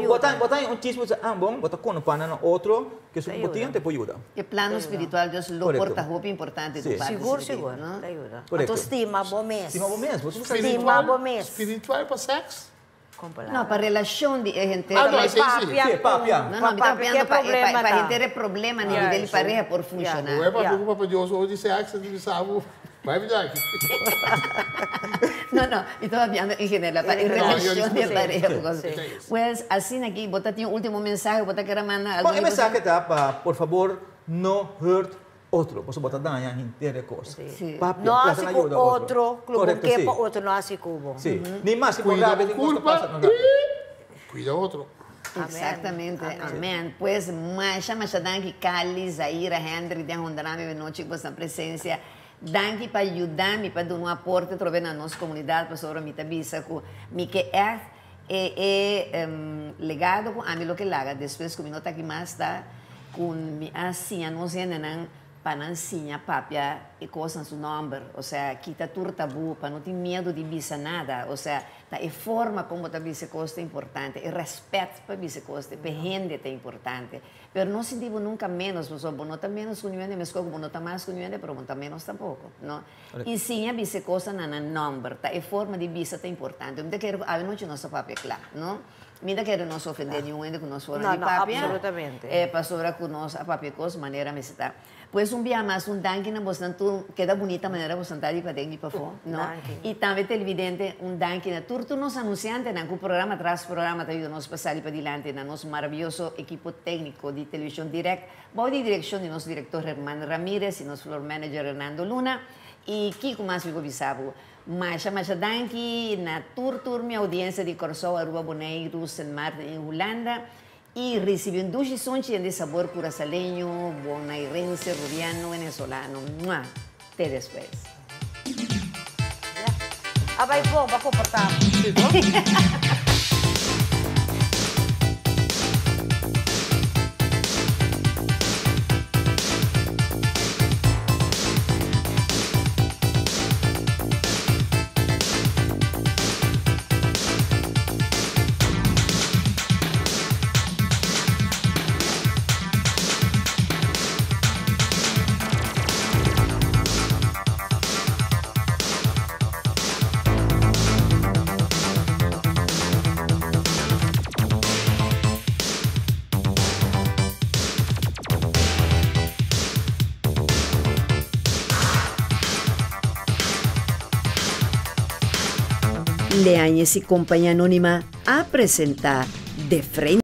Speaker 2: bo ta bo ta un chisme bo ta ah bon bo ta kono pana na otro ke su bo tin te por yuda.
Speaker 1: E plano spiritual Dios lo por ta hopi importante tu parti
Speaker 3: Sigur sigur ta yuda. Anto stima bo mes.
Speaker 2: Stima bo mes.
Speaker 3: Stima bo mes.
Speaker 4: Spiritual pa sex?
Speaker 1: No, pa relacion di e henter.
Speaker 4: Ah, no, esei si.
Speaker 2: Si, papia.
Speaker 1: No, no, mi ta papiando pa pa henter e problema na nivel di pareha por funciona.
Speaker 4: Bo e papia ku Papa Dios over di sex, e bisa bo, bai bida aki.
Speaker 1: No, no, mi ta papiando en general, pa e relacion di e pareha por cosa. Pues, asina aki, bo ta tin un ultimo mensahe, bo ta kere manda algun
Speaker 2: Bon, e mensahe ta pa, por fabor, no hurt otro, pasobra bo ta daña henter e kos. Papia,
Speaker 3: No
Speaker 2: trata
Speaker 3: hasi
Speaker 2: na
Speaker 3: ku
Speaker 2: yuda otro.
Speaker 3: otro, ku bo ke pa otro no hasi ku bo.
Speaker 2: Sí. Ni mas si bo
Speaker 4: Kuida
Speaker 2: rabia
Speaker 4: bo
Speaker 2: tin kos ta
Speaker 4: kurpa
Speaker 2: pasa, no rabia.
Speaker 4: i kuida otro.
Speaker 1: Exactamente, amen. Pues masha masha danki Cali, Zaira, Hendrik den honra mi nochi ku boso presencia. Danki pa yuda mi pa duna un aporte trobe na nos comunidad pasobra mi ta bisa ku mi ke echt e e legado ku ami lo ke laga despues ku mi no ta aki mas ta ku mi a siña nos hendenan pa nan siña papia e kos na su nòmber, osea kita tur tabú, pa no tin miedu di bisa nada, osea ta e forma kon bo ta bisa e kos ta importante, e rèspèt pa bisa e kos pa e hende ta importante. Pero no sinti bo nunka ménos, pasobra bo no ta ménos ku niun hende, meskos ku bo no ta mas ku niun hende, pero bo no ta ménos tampoko, no. I siña bisa e kosnan na nan nòmber, ta e forma di bisa ta importante. Mi ta kere ku awe nochi nos ta papia kla, no? Mi ta kere nos ofendé niun hende ku nos forma di papia, pasobra ku nos a papia kos manera mester ta. Pues un bia mas un danki na bosnan tur, keda bunita manera bosnan ta di paden di pafó, no? I tambe televidente un danki na tur tur nos anunsiantenan ku programa tras programa ta yuda nos pa sali padilanti na nos maravioso ekipo tékniko di Televishon Dirèkt bou di direkshon di nos direktor Herman Ramirez i nos floor manager Hernando Luna. I kiko mas mi por bisa bo? Masha masha danki na tur tur mi audiencia di Kòrsou, Aruba, Boneiru, Sint Maarten i Hulanda. I risibi un dushi sunchi yen di sabor kurasaleño, bonairense, rubiano, venezolano. Mua! Te despues.
Speaker 3: A bai bon, bo a komportá.
Speaker 1: Leañez y Compañía Anónima a presentá De Frente.